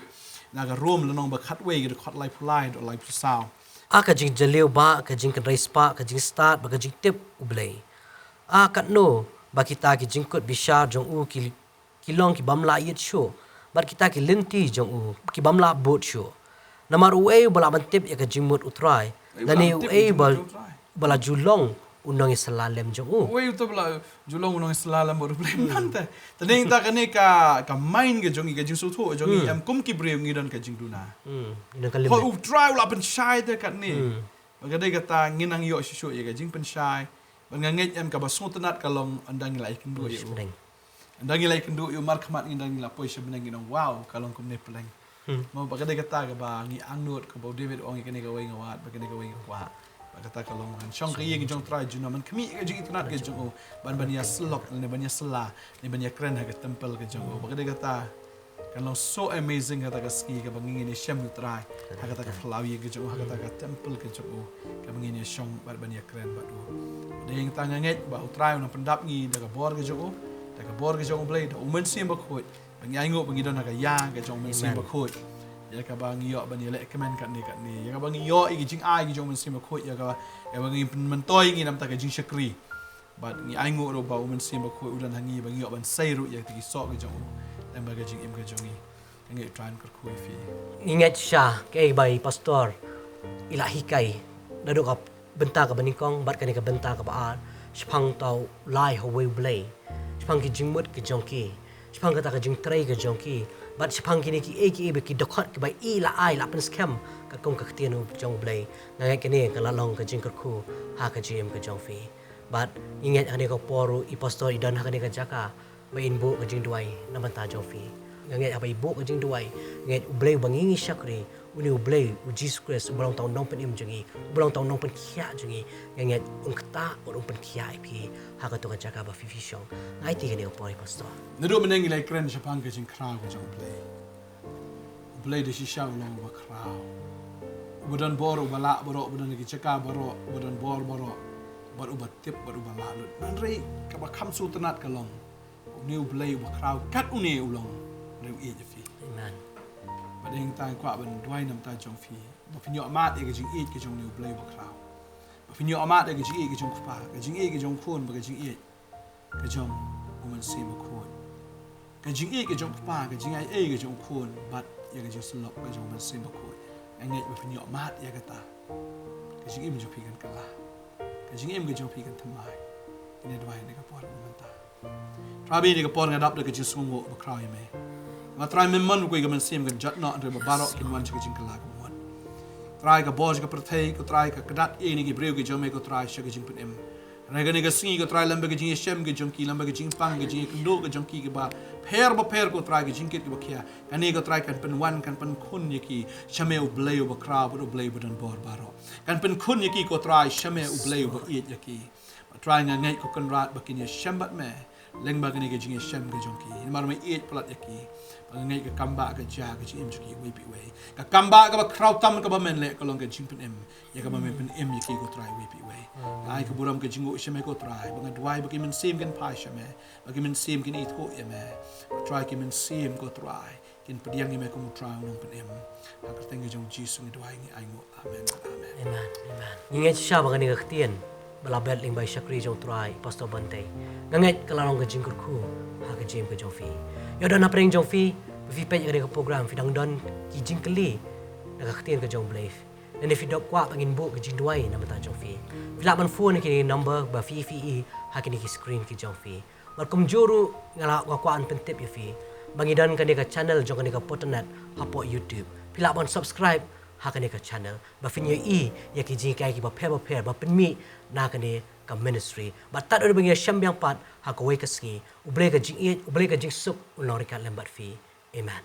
Na ka Rom la nong ba khatwei ka dkhot laiphew lai doh laiphew saw. A ka jingjylliew ba ka jingkynrei spah ka jingstad ba ka jingtip U Blei. A katno ba kita ki jingkut bishar jong u ki ki long ki bym lah ïit shuh. Bad kita ki lynti jong u ki bym lah bud shuh. Namar uei uba lah ban tip ïa ka jingmut U Trai? Lane uei uba la ju long u nongïasylla lem jong u? Uei uta ba la ju long u nongïasylla lem bad U Blei mynta. Te dei ta kane ka ka mind ka jong ngi ka jingsngewthuh jong ngi em kum ki briew ngi don ka jingduna. Hmm. Ngi don ka limit. Hooid U Trai u la pynshai te katne. Ba ka dei kata ngin nang ïoh shuh shuh ïa ka jingpynshai. Ba nga ngeit em kaba sngewtynnat ka long ynda ngi la ïakynduh ïa u. Ynda ngi la ïakynduh ïa u markhmat ngi ynda ngi la poi sha bneng ngi ong wow ka long kumne pleng. Mo ba ka dei kata kaba ngi angnud kaba u David u ong ïa kane kawei nga wad ba kane kawei nga kwah. Ba kata ka long kan shong ka ïing jong Trai juna man khmih ka jingitynnat ka jong u ban ban ïasyllok ne ban ïasylla ne ban ïakren ha ka temple ka jong u ba ka dei kata. Kan long so amazing kata ka sngi kaba ngin ïashem U Trai ha kata ka phyllaw ïing ka jong u ha kata ka temple ka jong u kaba ngin ïashong bad ban ïakren bad u. Dei ïa kata nga ngeit ba U Trai u nang pyndap ngi da ka bor ka jong u da ka bor ka jong U Blei da U Mynsiem Bakhuid. Ba ngi ainguh ba ngi don ha ka ïa ka jong U Mynsiem Bakhuid. Ïa kaba ngi ïoh ban ïaleh kmen katne katne ïa kaba ngi ïoh ïa ka jingai ka jong U Mynsiem Bakhuid ïa kaba ïa ba ngi pynmyntoi ngi namta ka jingshakri. Bad ngi ainguh ruh ba U Mynsiem Bakhuid u don ha ngi ba ngi ïoh ban sei ruh ïa ki soh ka jong u. Lem bad ka jingim ka jong ngi. Ngi trai kyrkhu ïa phi. Ngi ngeit sha kaei ba i pastor i la hikai naduh ka bynta kaba nyngkong bad kane ka bynta kaba ar shaphang uta u lai ha uwei U Blei shaphang ki jingmut ka jong ki shaphang kata ka jingtrei ka jong ki bad shaphang kine kiei kiei ba ki dkhot kiba i la ai la pynskhem katkum ka ktien jong U Blei. Nga ngeit kane ka la long ka jingkyrkhu ha ka jingim ka jong phi. Bad ngi ngeit ha kane ka por ruh i pastor i don ha kane ka jaka ba in buh ka jingduwai na bynta jong phi. Nga ngeit haba i buh ka jingduwai nga ngeit U Blei uba ngi ngi shakri une U Blei U Jisu Khrist uba long uta u nongpynim jong ngi uba long uta u nongpynkhiah jong ngi. Nga ngeit un ktah bad un pynkhiah ïa phi ha kato ka jaka ba phi phi shong. Nga aiti kane ka por i pastor. Naduh mynne ngi la ïakren shaphang ka jingkhraw ka jong U Blei. U Blei da shisha u long uba khraw. Uba don bor uba lah baroh uba don ha ki jaka baroh uba don bor baroh. Bad uba tip bad uba lah lut. Hynrei kaba kham sngewtynnat ka long. Une U Blei uba khraw kat une u long. Hynrei u ïeit ïa phi. Amen. Bad dei hangta nga kwah ban duwai na bynta jong phi. Ba phin ïoh mad ïa ka jingïeit ka jong une U Blei uba khraw. Ba phin ïoh mad ïa ka jingïeit ka jong u Kpa, ka jingïeit ka jong u Khun, bad ka jingïeit ka jong u Mynsiem Bakhuid. Ka jingïeit ka jong u Kpa, ka jingaiei ka jong u Khun, bad ïa ka jingsyllok ka jong u Mynsiem Bakhuid. Nga ngeit ba phin ïoh mad ïa kata. Ka jingim jong phi kan kylla. Ka jingim ka jong phi kan thymmai. Ngi duwai ha kane ka por mynta. Trai, ha kane ka por nga dap da ka jingsngewnguh ba khraw ïa me. Nga Trai, me mon ba kawei ka mynsiem kan jot noh hynrei ba baroh kin wan sha ka jingkylla ka mut. Trai, ka bor jong ka pyrthei, ko Trai, ka kdat ïa kine ki briew ki jong me ko Trai sha ka jingpynim. Hynrei kane ka sngi ko Trai lem bad ka jingïashem ka jong ki, lem bad ka jingpang ka jingïakynduh ka jong ki kaba pher bapher ko Trai, ka jingkit kaba khia. Kane ko Trai kan pynwan kan pynkhun ïa ki sha me U Blei uba khraw bad U Blei uba don bor baroh. Kan pynkhun ïa ki ko Trai sha me U Blei uba ïeit ïa ki. Ba Trai nga ngeit ko Kynrad ba kin ïashem bad me. Lyngba kane ka jingïashem ka jong ki. Namar me ïeit palat ïa ki. Ba nga ngeit ka kam ba ka jia ka jingim jong ki iwei pa iwei. Ka kam ba kaba khraw tam kaba men leh ka long ka jingpynim. Ïa kaba me pynim ïa ki ko Trai iwei pa iwei. Nga ai ka burom ka jingnguh sha me ko Trai. Ba nga duwai ba ki mynsiem kin phai sha me. Ba ki mynsiem kin ithuh ïa me. Ba Trai ki mynsiem ko Trai. Kin pdiang ïa me kum U Trai U Nongpynim. Ha ka kyrteng ka jong U Jisu ngi duwai ngi ainguh. Amen. Amen. Amen. Amen. Ngi ngeit shisha ba kane ka ktien ba la bet lyngba i shakri jong U Trai, Pastor Bante. Nga ngeit ka la long ka jingkyrkhu ha ka jingim ka jong phi. Ïoh don hapdeng jong phi ba phi peit ïa kane ka program phi dang don ki jingkylli na ka ktien ka jong U Blei. Lane phi dap kwah ba ngin buh ka jingduwai na bynta jong phi. Phi lah ban phone ha kine ki number ba phi phi i ha kine ki screen ki jong phi. Bad kumjuh ruh nga la, nga kwah ban pyntip ïa phi ba ngi don kane ka channel jong kane ka Photonet hapoh YouTube. Phi lah ban subscribe ha kane ka channel ba phin ïohi ïa ki jinghikai kiba pher bapher ba pynmih na kane ka ministry. Bad tad haduh ba ngin ïashem biang pat ha kawei ka sngi, U Blei ka jingïeit, U Blei ka jingsuk un long ryngkat lem bad phi. Amen.